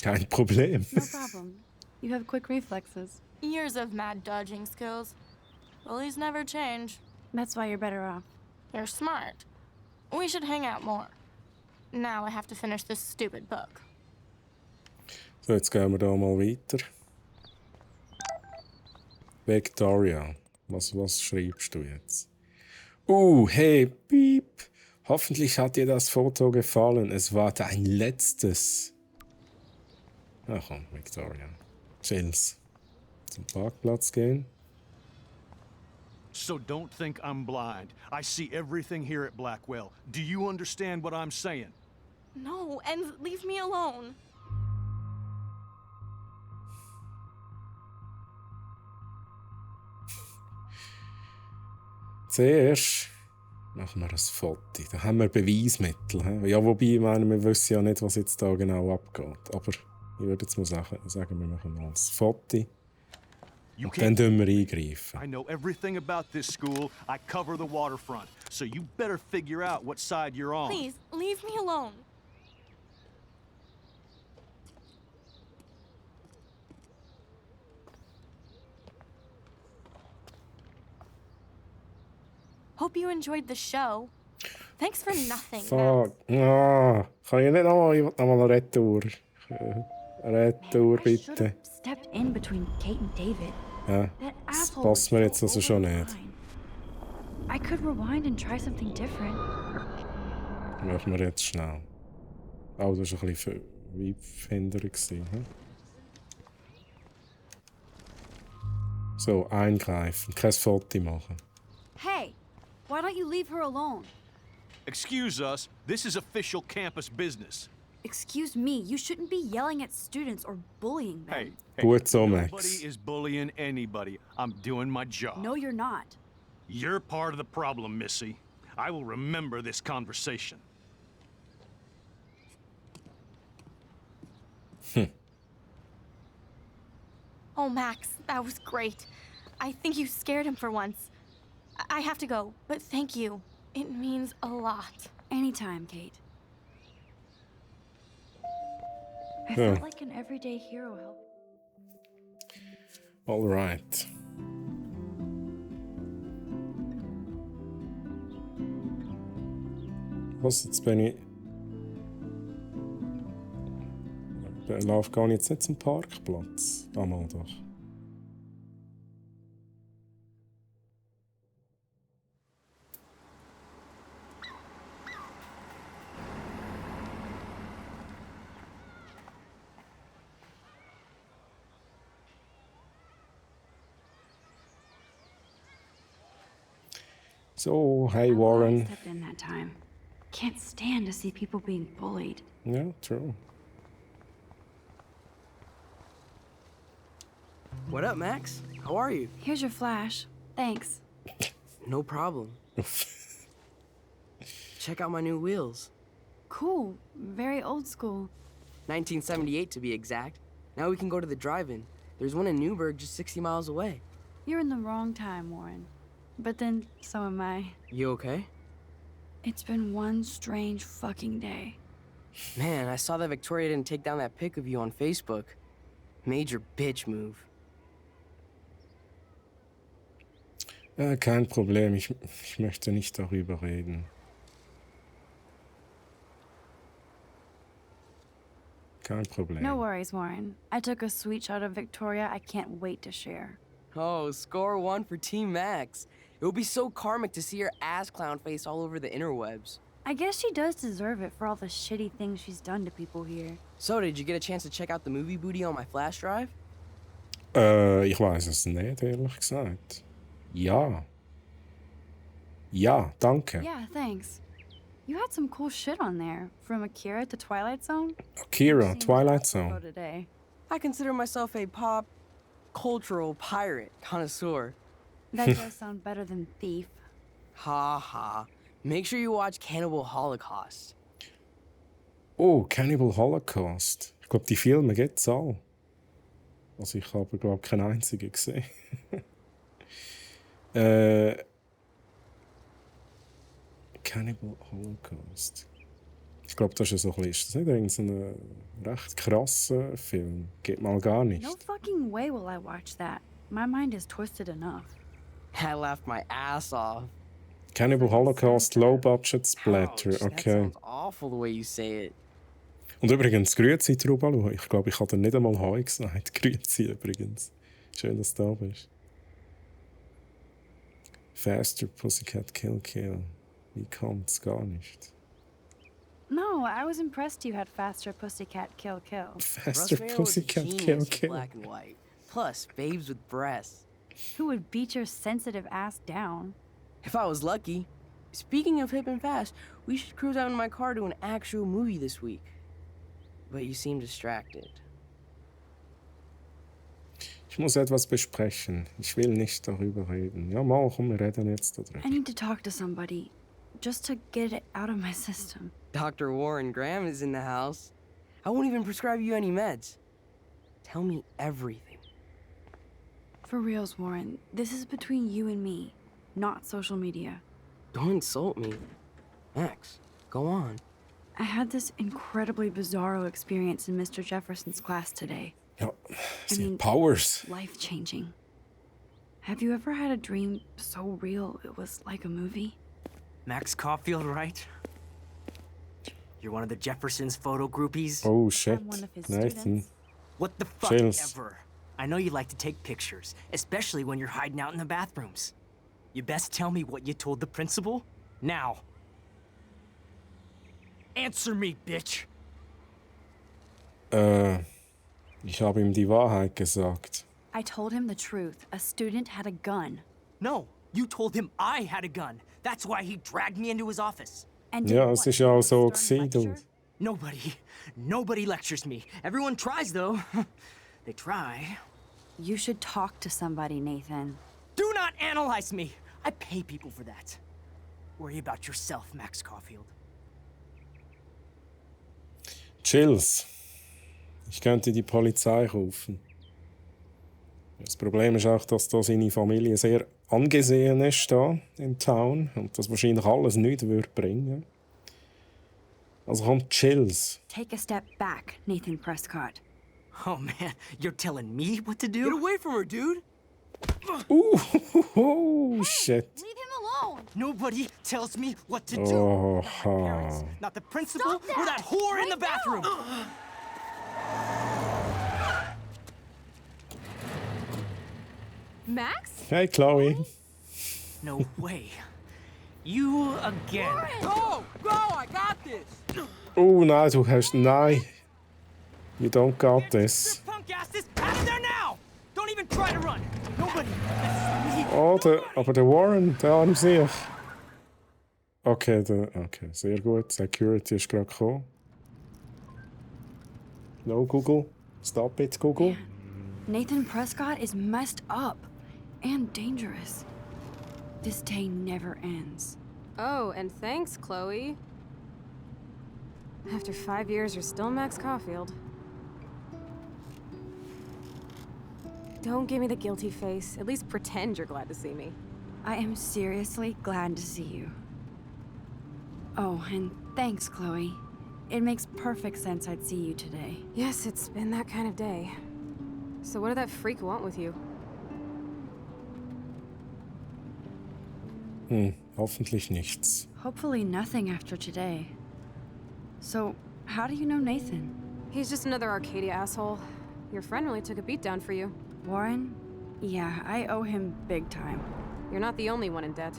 Kein Problem. No problem. You have quick reflexes. Years of mad dodging skills. Bullies never change. That's why you're better off. You're smart. We should hang out more. Now I have to finish this stupid book. So, jetzt gehen wir da mal weiter. Victoria, was schreibst du jetzt? Hey, piep. Hoffentlich hat dir das Foto gefallen. Es war dein letztes. Na komm, Victoria. Chills. Zum Parkplatz gehen. So don't think I'm blind. I see everything here at Blackwell. Do you understand what I'm saying? No, and leave me alone. Zuerst machen wir ein Foto. Da haben wir Beweismittel. He? Ja, wobei, ich meine, wir wissen ja nicht, was jetzt da genau abgeht. Aber ich würde jetzt mal sagen, wir machen mal ein Foto. Und dann tun wir eingreifen. I know everything about this school. I cover the waterfront. So you better figure out what side you're on. Please, leave me alone. Hope you enjoyed the show. Thanks for nothing. Fuck. Ah, kann ich nicht nochmal Retour? Retour, bitte. Stepped in between Kate and David. Ja, das passt mir jetzt also schon nicht. I could rewind and try something different. Machen wir jetzt schnell. Oh, das war ein bisschen Weitfinder. So, eingreifen. Kein Foto machen. Hey, why don't you leave her alone? Excuse us. This is official campus business. Excuse me, you shouldn't be yelling at students or bullying them. Hey, Gut so, Max. Nobody is bullying anybody. I'm doing my job. No, you're not. You're part of the problem, Missy. I will remember this conversation. Oh, Max, that was great. I think you scared him for once. I have to go, but thank you. It means a lot. Anytime, Kate. I Yeah. felt like an everyday hero helping. All right. Was, jetzt bin ich... Lauf gar nicht jetzt nicht zum Parkplatz. Einmal doch. So, hey I'm glad I Warren. stepped in that time. Can't stand to see people being bullied. Yeah, true. What up, Max? How are you? Here's your flash. Thanks. No problem. Check out my new wheels. Cool. Very old school. 1978 to be exact. Now we can go to the drive-in. There's one in Newburgh just 60 miles away. You're in the wrong time, Warren. But then, so am I. You okay? It's been one strange fucking day. Man, I saw that Victoria didn't take down that pic of you on Facebook. Major bitch move. Kein Problem, ich möchte nicht darüber reden. Kein Problem. No worries, Warren. I took a sweet shot of Victoria I can't wait to share. Oh, score one for Team Max. It would be so karmic to see her ass clown face all over the interwebs. I guess she does deserve it for all the shitty things she's done to people here. So, did you get a chance to check out the movie booty on my flash drive? Ich weiß es nicht, ehrlich gesagt. Ja. Ja, danke. Yeah, thanks. You had some cool shit on there, from Akira to Twilight Zone. Akira, Twilight Zone. Today. I consider myself a pop cultural pirate connoisseur. That does sound better than thief. Ha ha. Make sure you watch Cannibal Holocaust. Oh, Cannibal Holocaust. Ich glaube, die Filme gibt es alle. Also ich habe, glaube ich, keinen einzigen gesehen. Cannibal Holocaust. Ich glaube, das ist so ein bisschen, ist das nicht irgendein recht krasser Film? Geht mal gar nicht. No fucking way will I watch that. My mind is twisted enough. I laughed my ass off. Cannibal Holocaust, Low Budget Splatter, Ouch, that okay. sounds awful the way you say it. Und übrigens, grüezi Trubalu. Ich glaube, ich habe dir nicht einmal Heu gesagt. Grüezi übrigens. Schön, dass du da bist. Faster Pussycat Kill Kill. Wie kommt's? Gar nicht. No, I was impressed you had faster pussycat kill kill. Faster Russ Vale is a Pussycat genius Kill with Kill. black and white. Plus, babes with breasts. Who would beat your sensitive ass down? If I was lucky. Speaking of hip and fast, we should cruise out in my car to an actual movie this week. But you seem distracted. Ich muss etwas besprechen. Ich will nicht darüber reden. Ja, mal, komm, wir reden jetzt darüber. I need to talk to somebody. Just to get it out of my system. Dr. Warren Graham is in the house. I won't even prescribe you any meds. Tell me everything. For reals, Warren, this is between you and me, not social media. Don't insult me. Max, go on. I had this incredibly bizarro experience in Mr. Jefferson's class today. Ja, sie hat Powers. Life-changing. Have you ever had a dream so real it was like a movie? Max Caulfield, right? You're one of the Jefferson's photo groupies? Oh shit, I'm one of his Nathan. students. What the fuck Chills. ever? I know you like to take pictures, especially when you're hiding out in the bathrooms. You best tell me what you told the principal, now. Answer me, bitch! Ich habe ihm die Wahrheit gesagt. I told him the truth. A student had a gun. No, you told him I had a gun. That's why he dragged me into his office. And Ja, did es what, ist ja auch so start a gewesen, lecture? du. Nobody lectures me. Everyone tries, though. They try. You should talk to somebody, Nathan. Do not analyze me! I pay people for that. Worry about yourself, Max Caulfield. Chills. Ich könnte die Polizei rufen. Das Problem ist auch, dass da seine Familie sehr angesehen ist da in Town und das wahrscheinlich alles nichts würde bringen. Also kommt Chills. Take a step back, Nathan Prescott. Oh man, you're telling me what to do? Get away from her, dude! Oh, shit. Leave him alone! Nobody tells me what to do. Oh, Not my parents, not the principal, or that whore in the bathroom. Max? Hey, Chloe. No way. You again. Go! Go! I got this! Oh, nein, du hast... Nein. You don't got this. Punk asses, out of there now! Don't even try to run. Nobody. Oh, aber der Warren, der arme sich. Okay, okay, sehr gut. Security ist gerade gekommen. No, Google. Stop it, Google. Nathan Prescott is messed up and dangerous. This day never ends. Oh, and thanks, Chloe. After 5 years, you're still Max Caulfield. Don't give me the guilty face. At least pretend you're glad to see me. I am seriously glad to see you. Oh, and thanks, Chloe. It makes perfect sense I'd see you today. Yes, it's been that kind of day. So what did that freak want with you? Hoffentlich nichts. Hopefully nothing after today. So, how do you know Nathan? He's just another Arcadia asshole. Your friend really took a beat down for you. Warren? Yeah, I owe him big time. You're not the only one in debt.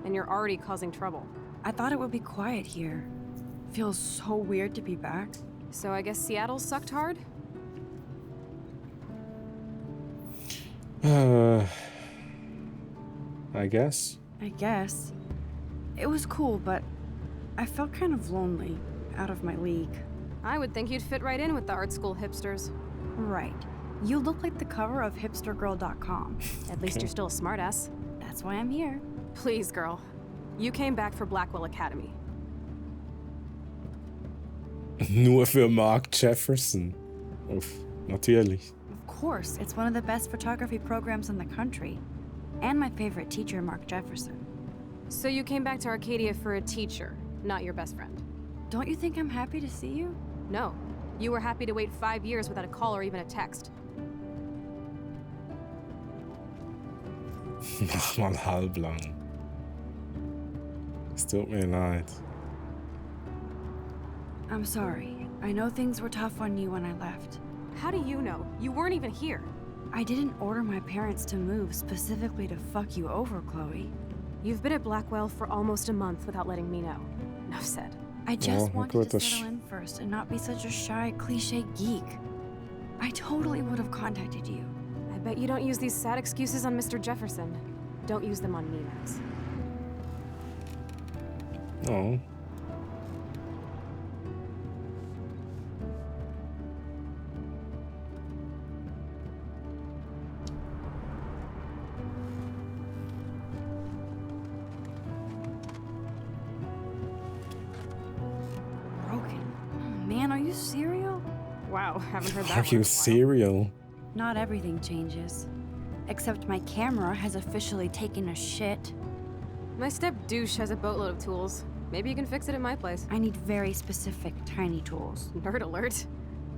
And you're already causing trouble. I thought it would be quiet here. Feels so weird to be back. So I guess Seattle sucked hard? I guess. I guess. It was cool, but I felt kind of lonely, out of my league. I would think you'd fit right in with the art school hipsters. Right. You look like the cover of hipstergirl.com. At least you're still a smartass. That's why I'm here. Please, girl. You came back for Blackwell Academy. Nur für Mark Jefferson. Uff, natürlich. Of course, it's one of the best photography programs in the country. And my favorite teacher, Mark Jefferson. So you came back to Arcadia for a teacher, not your best friend. Don't you think I'm happy to see you? No. You were happy to wait 5 years without a call or even a text. Mach mal halblang. Es tut mir leid. I'm sorry. I know things were tough on you when I left. How do you know? You weren't even here. I didn't order my parents to move specifically to fuck you over, Chloe. You've been at Blackwell for almost a month without letting me know. Enough said. I just wanted to settle in first and not be such a shy, cliche geek. I totally would have contacted you. I bet you don't use these sad excuses on Mr. Jefferson. Don't use them on me, Max. Oh. Man, are you serial? Wow, haven't heard that. Are you serial? Not everything changes. Except my camera has officially taken a shit. My step-douche has a boatload of tools. Maybe you can fix it at my place. I need very specific, tiny tools. Nerd alert.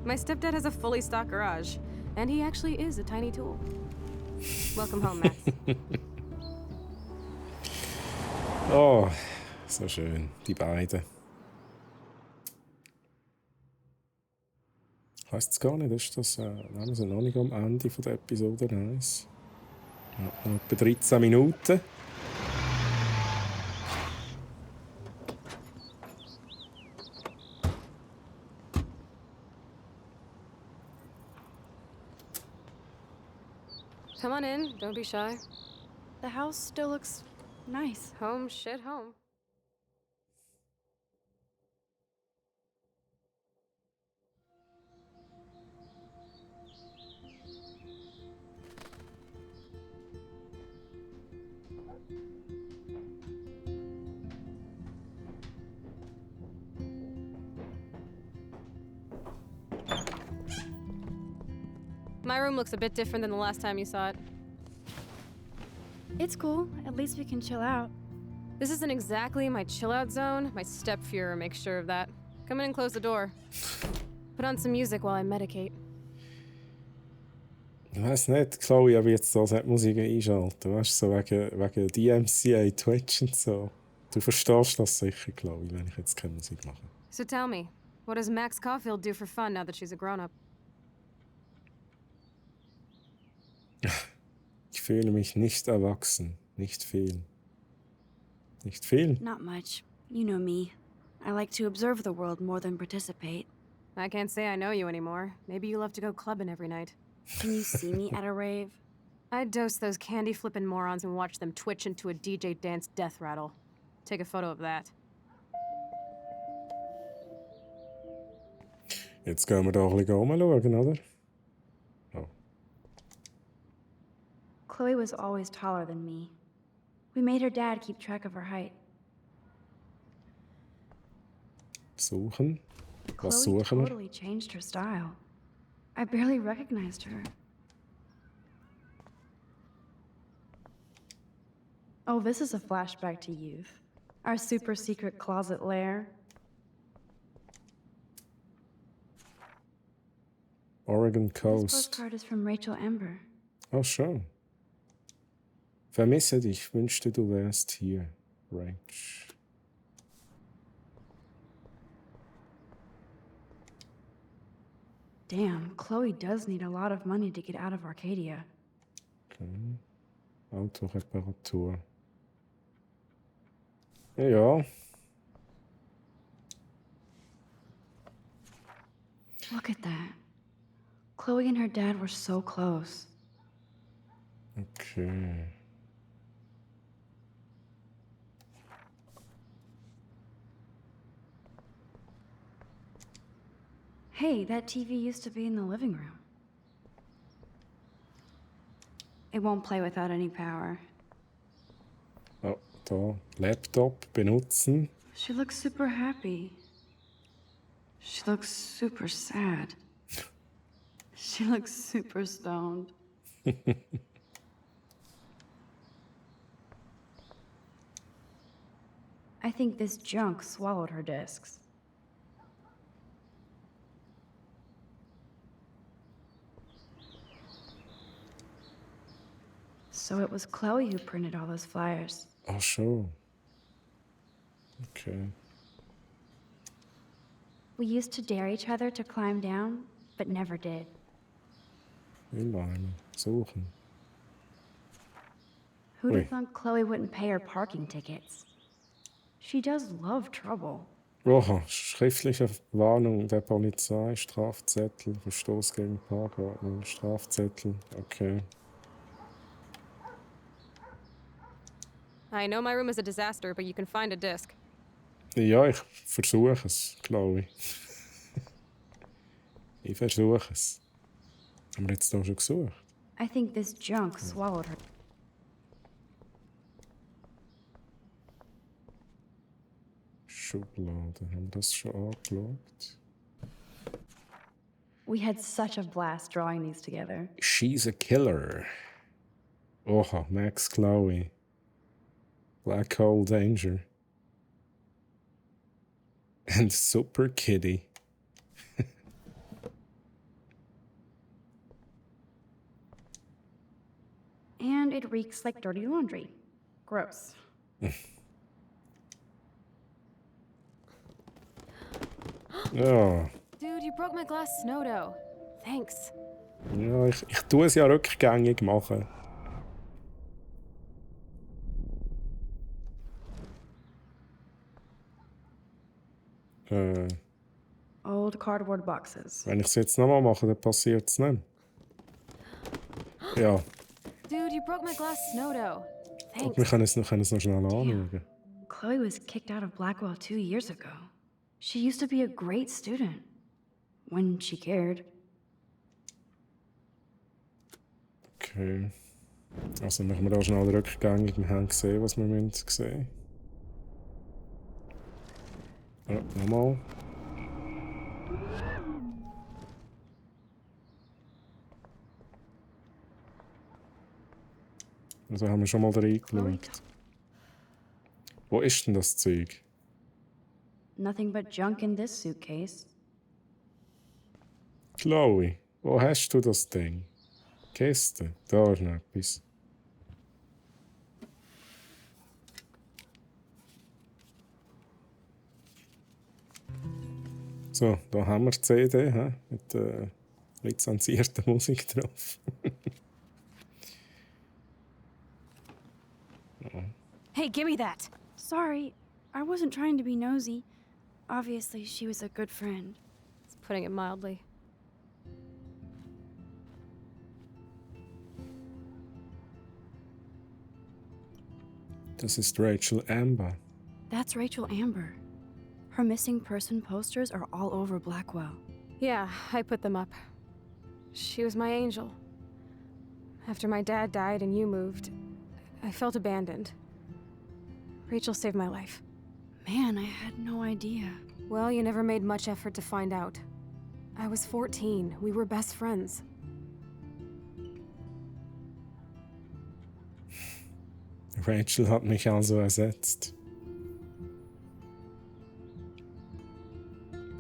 My stepdad has a fully stocked garage, and he actually is a tiny tool. Welcome home, Max. Oh, so schön, die beiden. Ich weiss es gar nicht, ist das, wir sind noch nicht am Ende von der Episode 1. Ja, noch etwa 13 Minuten. Come on in, don't be shy. The house still looks nice. Home shit home. My room looks a bit different than the last time you saw it. It's cool. At least we can chill out. This isn't exactly my chill-out zone. My stepfuhrer makes sure of that. Come in and close the door. Put on some music while I medicate. Ich weiss nicht, Chloe, ob ich jetzt so Musik einschalten. Weißt du, so wegen DMCA, Twitch und so. Du verstehst das sicher, Chloe, wenn ich jetzt keine Musik mache. So tell me, what does Max Caulfield do for fun now that she's a grown-up? Ich fühle mich nicht erwachsen. Nicht viel. Nicht viel? Not much. You know me. I like to observe the world more than participate. I can't say I know you anymore. Maybe you love to go clubbing every night. Can you see me at a rave? I'd dose those candy-flippin' morons and watch them twitch into a DJ dance death rattle. Take a photo of that. Jetzt gehen wir da ein bisschen rumschauen, oder? Oh. Chloe was always taller than me. We made her dad keep track of her height. Suchen. Was Chloe suchen wir? totally changed her style. I barely recognized her. Oh, this is a flashback to youth. Our super secret closet lair. Oregon This Coast. postcard is from Rachel Amber. Oh, schön. Vermisse dich, wünschte du wärst hier. Rach. Damn, Chloe does need a lot of money to get out of Arcadia. Okay. Autoreparatur. Ja. Look at that. Chloe and her dad were so close. Okay. Hey, that TV used to be in the living room. It won't play without any power. Oh, da. Laptop benutzen. She looks super happy. She looks super sad. She looks super stoned. I think this junk swallowed her discs. So it was Chloe who printed all those flyers. Ach so. Okay. We used to dare each other to climb down, but never did. Einmal suchen. Who'd Ui. have thought Chloe wouldn't pay her parking tickets? She does love trouble. Oha, schriftliche Warnung der Polizei, Strafzettel, Verstoß gegen Parkordnung, Strafzettel, okay. I know my room is a disaster, but you can find a disc. Ja, ich versuche es, glaube ich. Ich versuche es. Haben wir jetzt da schon gesucht? I think this junk swallowed her. Schublade, haben wir das schon angeschaut? We had such a blast drawing these together. She's a killer. Oha, Max Chloe. Black Hole Danger. And Super Kitty. And it reeks like dirty laundry. Gross. Ja, Dude, you broke my glass snow dough. Thanks. ja ich tue es ja rückgängig machen. Old cardboard boxes. Wenn ich es jetzt nochmal mache, dann passiert es nicht. Ja, Dude, you broke my glass snow dough. aber Thanks. wir können es noch schnell anschauen. Chloe was kicked out of Blackwell 2 years ago. She used to be a great student. When she cared. Okay. Also machen wir da schnell rückgängig. Wir haben gesehen, was wir müssen sehen. Ja, nochmal. Also haben wir schon mal reingeschaut. Wo ist denn das Zeug? Nothing but junk in this suitcase. Chloe, wo hast du das Ding? Kiste, da ist noch etwas. So, da haben wir die CD mit lizenzierter Musik drauf. Hey, give me that. Sorry, I wasn't trying to be nosy. Obviously, she was a good friend. It's putting it mildly. Das ist Rachel Amber. That's Rachel Amber. Her missing person posters are all over Blackwell. Yeah, I put them up. She was my angel. After my dad died and you moved, I felt abandoned. Rachel saved my life. Man, I had no idea. Well, you never made much effort to find out. I was 14. We were best friends. Rachel hat mich also ersetzt.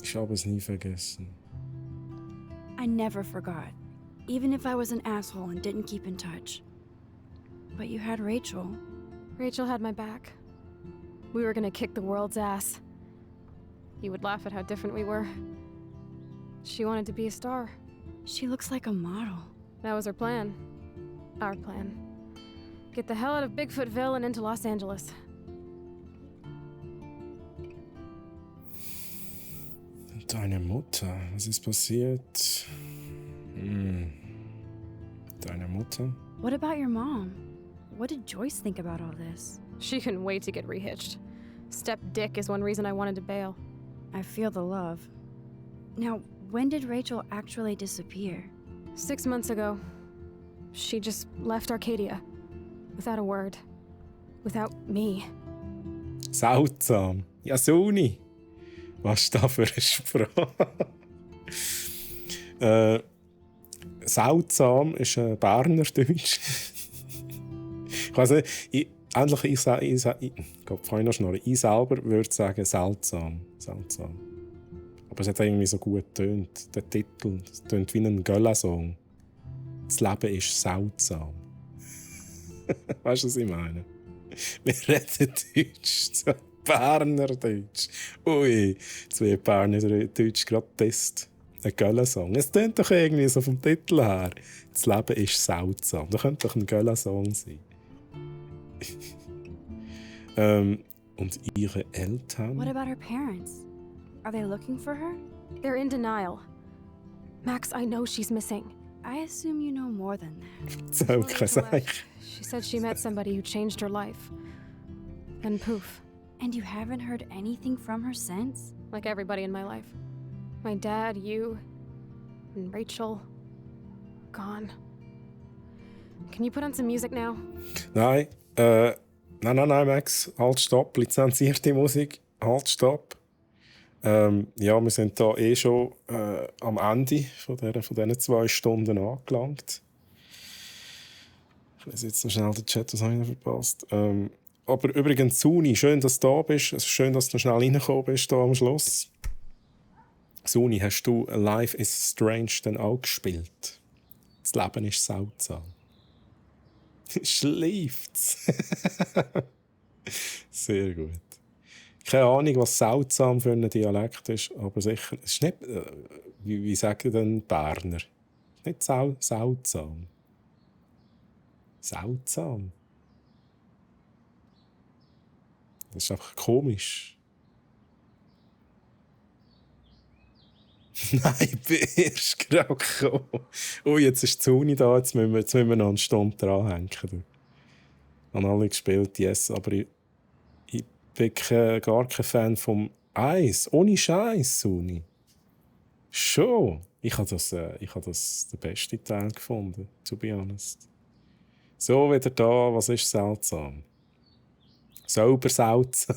Ich habe es nie vergessen. I never forgot, even if I was an asshole and didn't keep in touch. But you had Rachel. Rachel had my back. We were gonna kick the world's ass. You would laugh at how different we were. She wanted to be a star. She looks like a model. That was her plan. Our plan. Get the hell out of Bigfootville and into Los Angeles. Deine Mutter, was ist passiert? Deine Mutter? What about your mom? What did Joyce think about all this? She couldn't wait to get rehitched. Step dick is one reason I wanted to bail. I feel the love. Now, when did Rachel actually disappear? 6 months ago. She just left Arcadia. Without a word. Without me. Säutsam. Ja, Suni. Was ist da für eine Sprache? Säutsam ist ein Berner Deutsch. Ich weiss nicht, ich selber würde sagen seltsam. Seltsam. Aber es hat irgendwie so gut getönt. Der Titel, es tönt wie ein Gölla-Song. Das Leben ist seltsam. Weißt du, was ich meine? Wir reden Deutsch. So Berner Deutsch. Ui, jetzt wird Berner Deutsch gerade getestet. Ein Gölla-Song. Es tönt doch irgendwie so vom Titel her. Das Leben ist seltsam. Das könnte doch ein Gölla-Song sein. Und ihre Eltern? What about her parents? Are they looking for her? They're in denial. Max, I know she's missing. I assume you know more than that. So kann sein. She said she met somebody who changed her life. And poof. And you haven't heard anything from her since? Like everybody in my life. My dad, you, and Rachel. Gone. Can you put on some music now? Nein, nein, Max. Halt, stopp. Lizenzierte Musik. Halt, stopp. Ja, wir sind da schon am Ende von diesen 2 Stunden angelangt. Ich lese jetzt noch schnell den Chat, was habe ich noch verpasst. Aber übrigens, Suni, schön, dass du da bist. Es ist schön, dass du noch schnell reingekommen bist hier am Schluss. Suni, hast du Life is Strange dann auch gespielt? Das Leben ist seltsam. Schläft's. Sehr gut. Keine Ahnung, was seltsam für einen Dialekt ist, aber sicher, es ist nicht, wie sagen denn Berner? Nicht seltsam. Seltsam. Das ist einfach komisch. Nein, ich bin erst gerade gekommen. Oh, jetzt ist die Zuni da, jetzt müssen wir noch eine Stunde dranhängen. Ich habe alle gespielt, yes, aber ich bin gar kein Fan vom Eis. Ohne Scheiß, Suni. Schon. Ich habe das den besten Teil gefunden, to be honest. So wieder da, was ist seltsam? Sauber seltsam.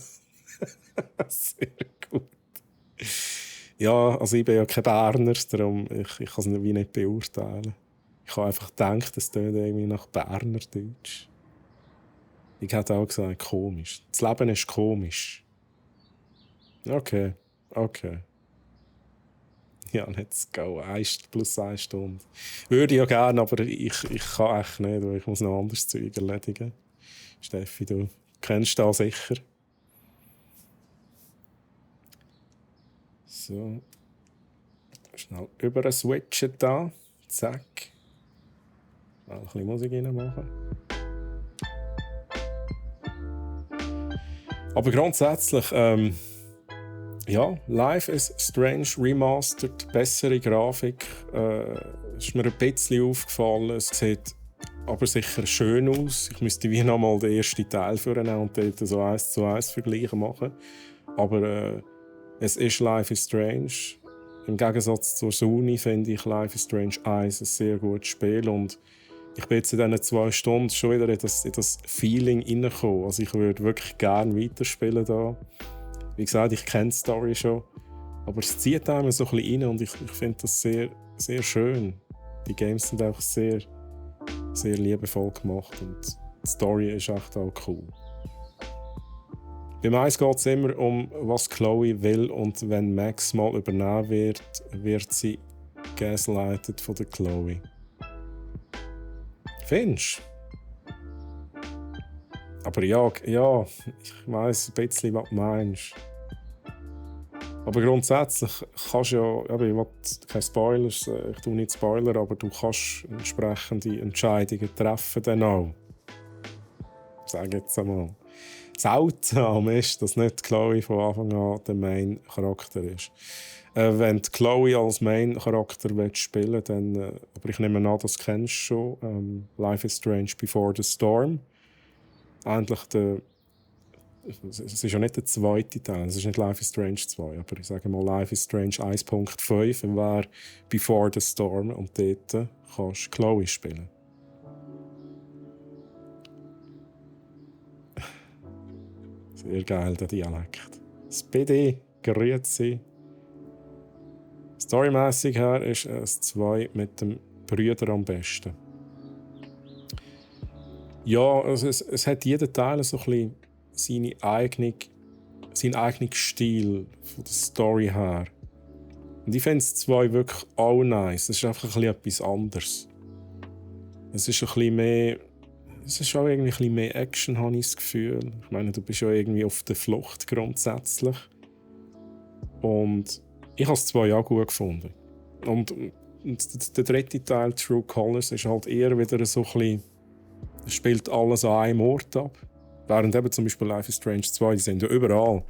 Sehr gut. Ja, also ich bin ja kein Berner, darum ich kann es nicht beurteilen. Ich habe einfach gedacht, es tönt irgendwie nach Berner Deutsch. Ich hätte auch gesagt, komisch. Das Leben ist komisch. Okay. Ja, let's go. 1 Stunde. Würde ich ja gerne, aber ich kann echt nicht, weil ich muss noch anderes Zeug erledigen. Steffi, du kennst das sicher. So. Schnell über switchen da. Zack. Mal ein bisschen Musik reinmachen. Aber grundsätzlich, ja, Life is Strange Remastered, bessere Grafik, ist mir ein bisschen aufgefallen. Es sieht aber sicher schön aus. Ich müsste wie nochmal den ersten Teil vornehmen und dort so 1:1 Vergleiche machen. Aber es ist Life is Strange. Im Gegensatz zur Sony finde ich Life is Strange 1 ein sehr gutes Spiel. Und ich bin jetzt in diesen 2 Stunden schon wieder in das Feeling reingekommen. Also ich würde wirklich gerne weiterspielen da. Wie gesagt, ich kenne die Story schon. Aber es zieht einem so ein bisschen rein und ich finde das sehr, sehr schön. Die Games sind auch sehr, sehr liebevoll gemacht und die Story ist echt auch cool. Beim Eis geht es immer um, was Chloe will, und wenn Max mal übernehmen wird, wird sie gaslightet von der Chloe. Findest du? Aber ja, ich weiss ein bisschen, was du meinst. Aber grundsätzlich kannst du ja, ich will keine Spoilers, ich tue nicht Spoiler, aber du kannst entsprechende Entscheidungen treffen dann auch. Sag jetzt einmal. Säutsam ist, dass nicht Chloe von Anfang an der Main-Charakter ist. Wenn du Chloe als Main-Charakter spielen willst, dann, aber ich nehme an, das kennst du schon, Life is Strange Before the Storm. Eigentlich es ist ja nicht der zweite Teil, es ist nicht Life is Strange 2, aber ich sage mal Life is Strange 1.5 wäre Before the Storm und dort kannst du Chloe spielen. Sehr geil, der Dialekt. Das BD, grüezi. Storymässig her ist es 2 mit dem Brüder am besten. Ja, also es hat jeder Teil so ein bisschen seinen eigenen Stil von der Story her. Und ich finde es 2 wirklich auch nice. Es ist einfach ein bisschen etwas anderes. Es ist ein bisschen mehr. Es ist auch irgendwie ein bisschen mehr Action, habe ich das Gefühl. Ich meine, du bist ja irgendwie auf der Flucht grundsätzlich. Und ich habe es 2 auch gut gefunden. Und der dritte Teil, True Colors, ist halt eher wieder so ein bisschen. Es spielt alles an einem Ort ab. Während eben zum Beispiel Life is Strange 2, die sind ja überall.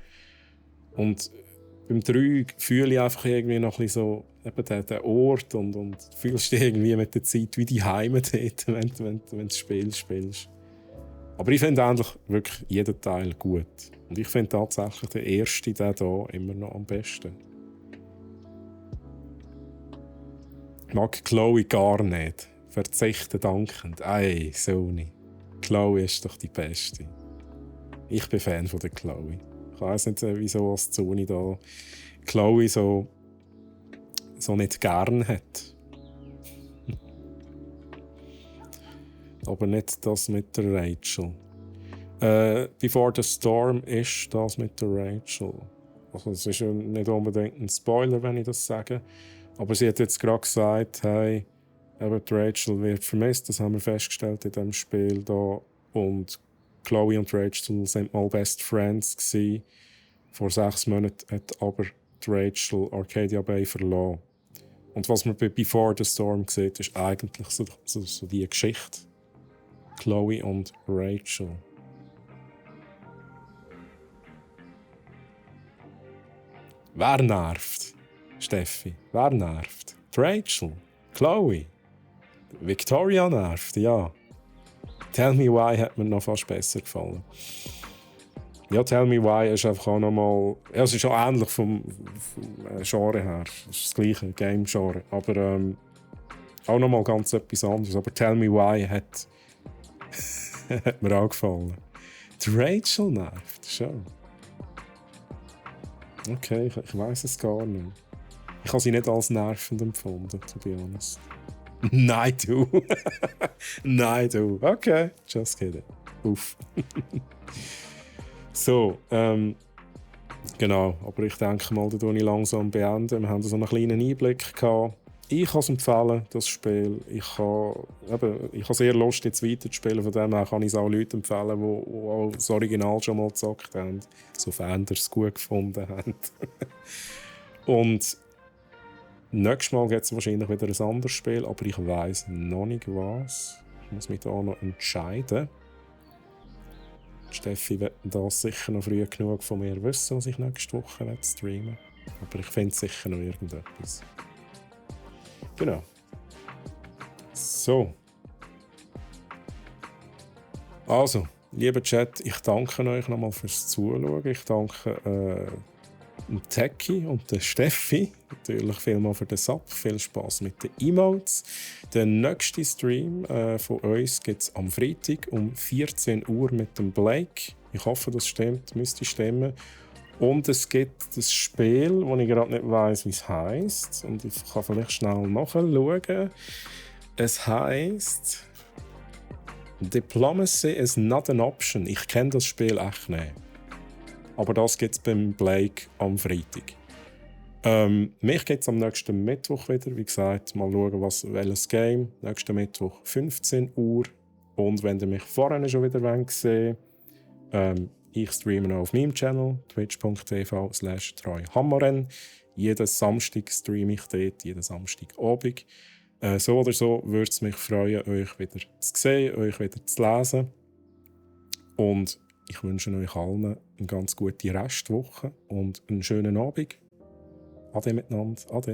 Und beim 3 fühle ich einfach irgendwie noch ein bisschen so eben den Ort und fühlst dich irgendwie mit der Zeit wie die Heime dort, wenn du das Spiel spielst. Aber ich finde eigentlich wirklich jeden Teil gut. Und ich finde tatsächlich den ersten, den hier, immer noch am besten. Ich mag Chloe gar nicht. Verzichten dankend. Ey, Sony. Chloe ist doch die Beste. Ich bin Fan von der Chloe. Ich weiss nicht, wieso als Sony da Chloe so nicht gern hat. Aber nicht das mit der Rachel. Before the Storm ist das mit der Rachel. Also es ist ja nicht unbedingt ein Spoiler, wenn ich das sage. Aber sie hat jetzt gerade gesagt, hey, eben die Rachel wird vermisst. Das haben wir festgestellt in diesem Spiel da. Und Chloe und Rachel sind mal Best Friends gewesen. Vor 6 Monaten hat aber die Rachel Arcadia Bay verloren. Und was man bei Before the Storm sieht, ist eigentlich so die Geschichte. Chloe und Rachel. Wer nervt? Steffi, wer nervt? Die Rachel? Chloe? Victoria nervt, ja. Tell Me Why hat mir noch fast besser gefallen. Ja, Tell Me Why ist einfach auch nochmal. Ja, es ist auch ähnlich vom Genre her. Es ist das gleiche Game-Genre. Aber auch nochmal ganz etwas anderes. Aber Tell Me Why hat mir auch gefallen. Die Rachel nervt, schon. Okay, ich weiss es gar nicht. Ich habe sie nicht als nervend empfunden, to be honest. Nein, du. Nein, du. Okay, just kidding. Uff. So, genau. Aber ich denke mal, da beende ich langsam beenden. Wir haben so einen kleinen Einblick gehabt. Ich kann es empfehlen, das Spiel. Ich habe sehr Lust, jetzt weiterzuspielen. Von dem her kann ich es auch Leuten empfehlen, die auch das Original schon mal gezockt haben. Sofern ihr es gut gefunden habt. Und nächstes Mal gibt es wahrscheinlich wieder ein anderes Spiel, aber ich weiss noch nicht was. Ich muss mich da noch entscheiden. Steffi wird das sicher noch früh genug von mir wissen, was ich nächste Woche streamen. Aber ich finde sicher noch irgendetwas. Genau. So. Also, lieber Chat, ich danke euch nochmal fürs Zuschauen. Ich danke dem Techie und der Steffi. Natürlich vielmal für den Sub. Viel Spaß mit den Emotes. Der nächste Stream von uns gibt es am Freitag um 14 Uhr mit dem Blake. Ich hoffe, das stimmt. Müsste stimmen. Und es gibt das Spiel, wo ich gerade nicht weiss, wie es heisst. Und ich kann vielleicht schnell nachschauen. Es heisst Diplomacy is not an option. Ich kenne das Spiel echt nicht. Aber das gibt es beim Blake am Freitag. Mich gibt es am nächsten Mittwoch wieder. Wie gesagt, mal schauen, welches Game. Nächsten Mittwoch 15 Uhr. Und wenn ihr mich vorhin schon wieder sehen wollt, ich streame noch auf meinem Channel twitch.tv/treuhammeren. Jeden Samstag streame ich dort, jeden Samstagabend. So oder so würde es mich freuen, euch wieder zu sehen, euch wieder zu lesen. Und ich wünsche euch allen eine ganz gute Restwoche und einen schönen Abend. Ade miteinander. Ade.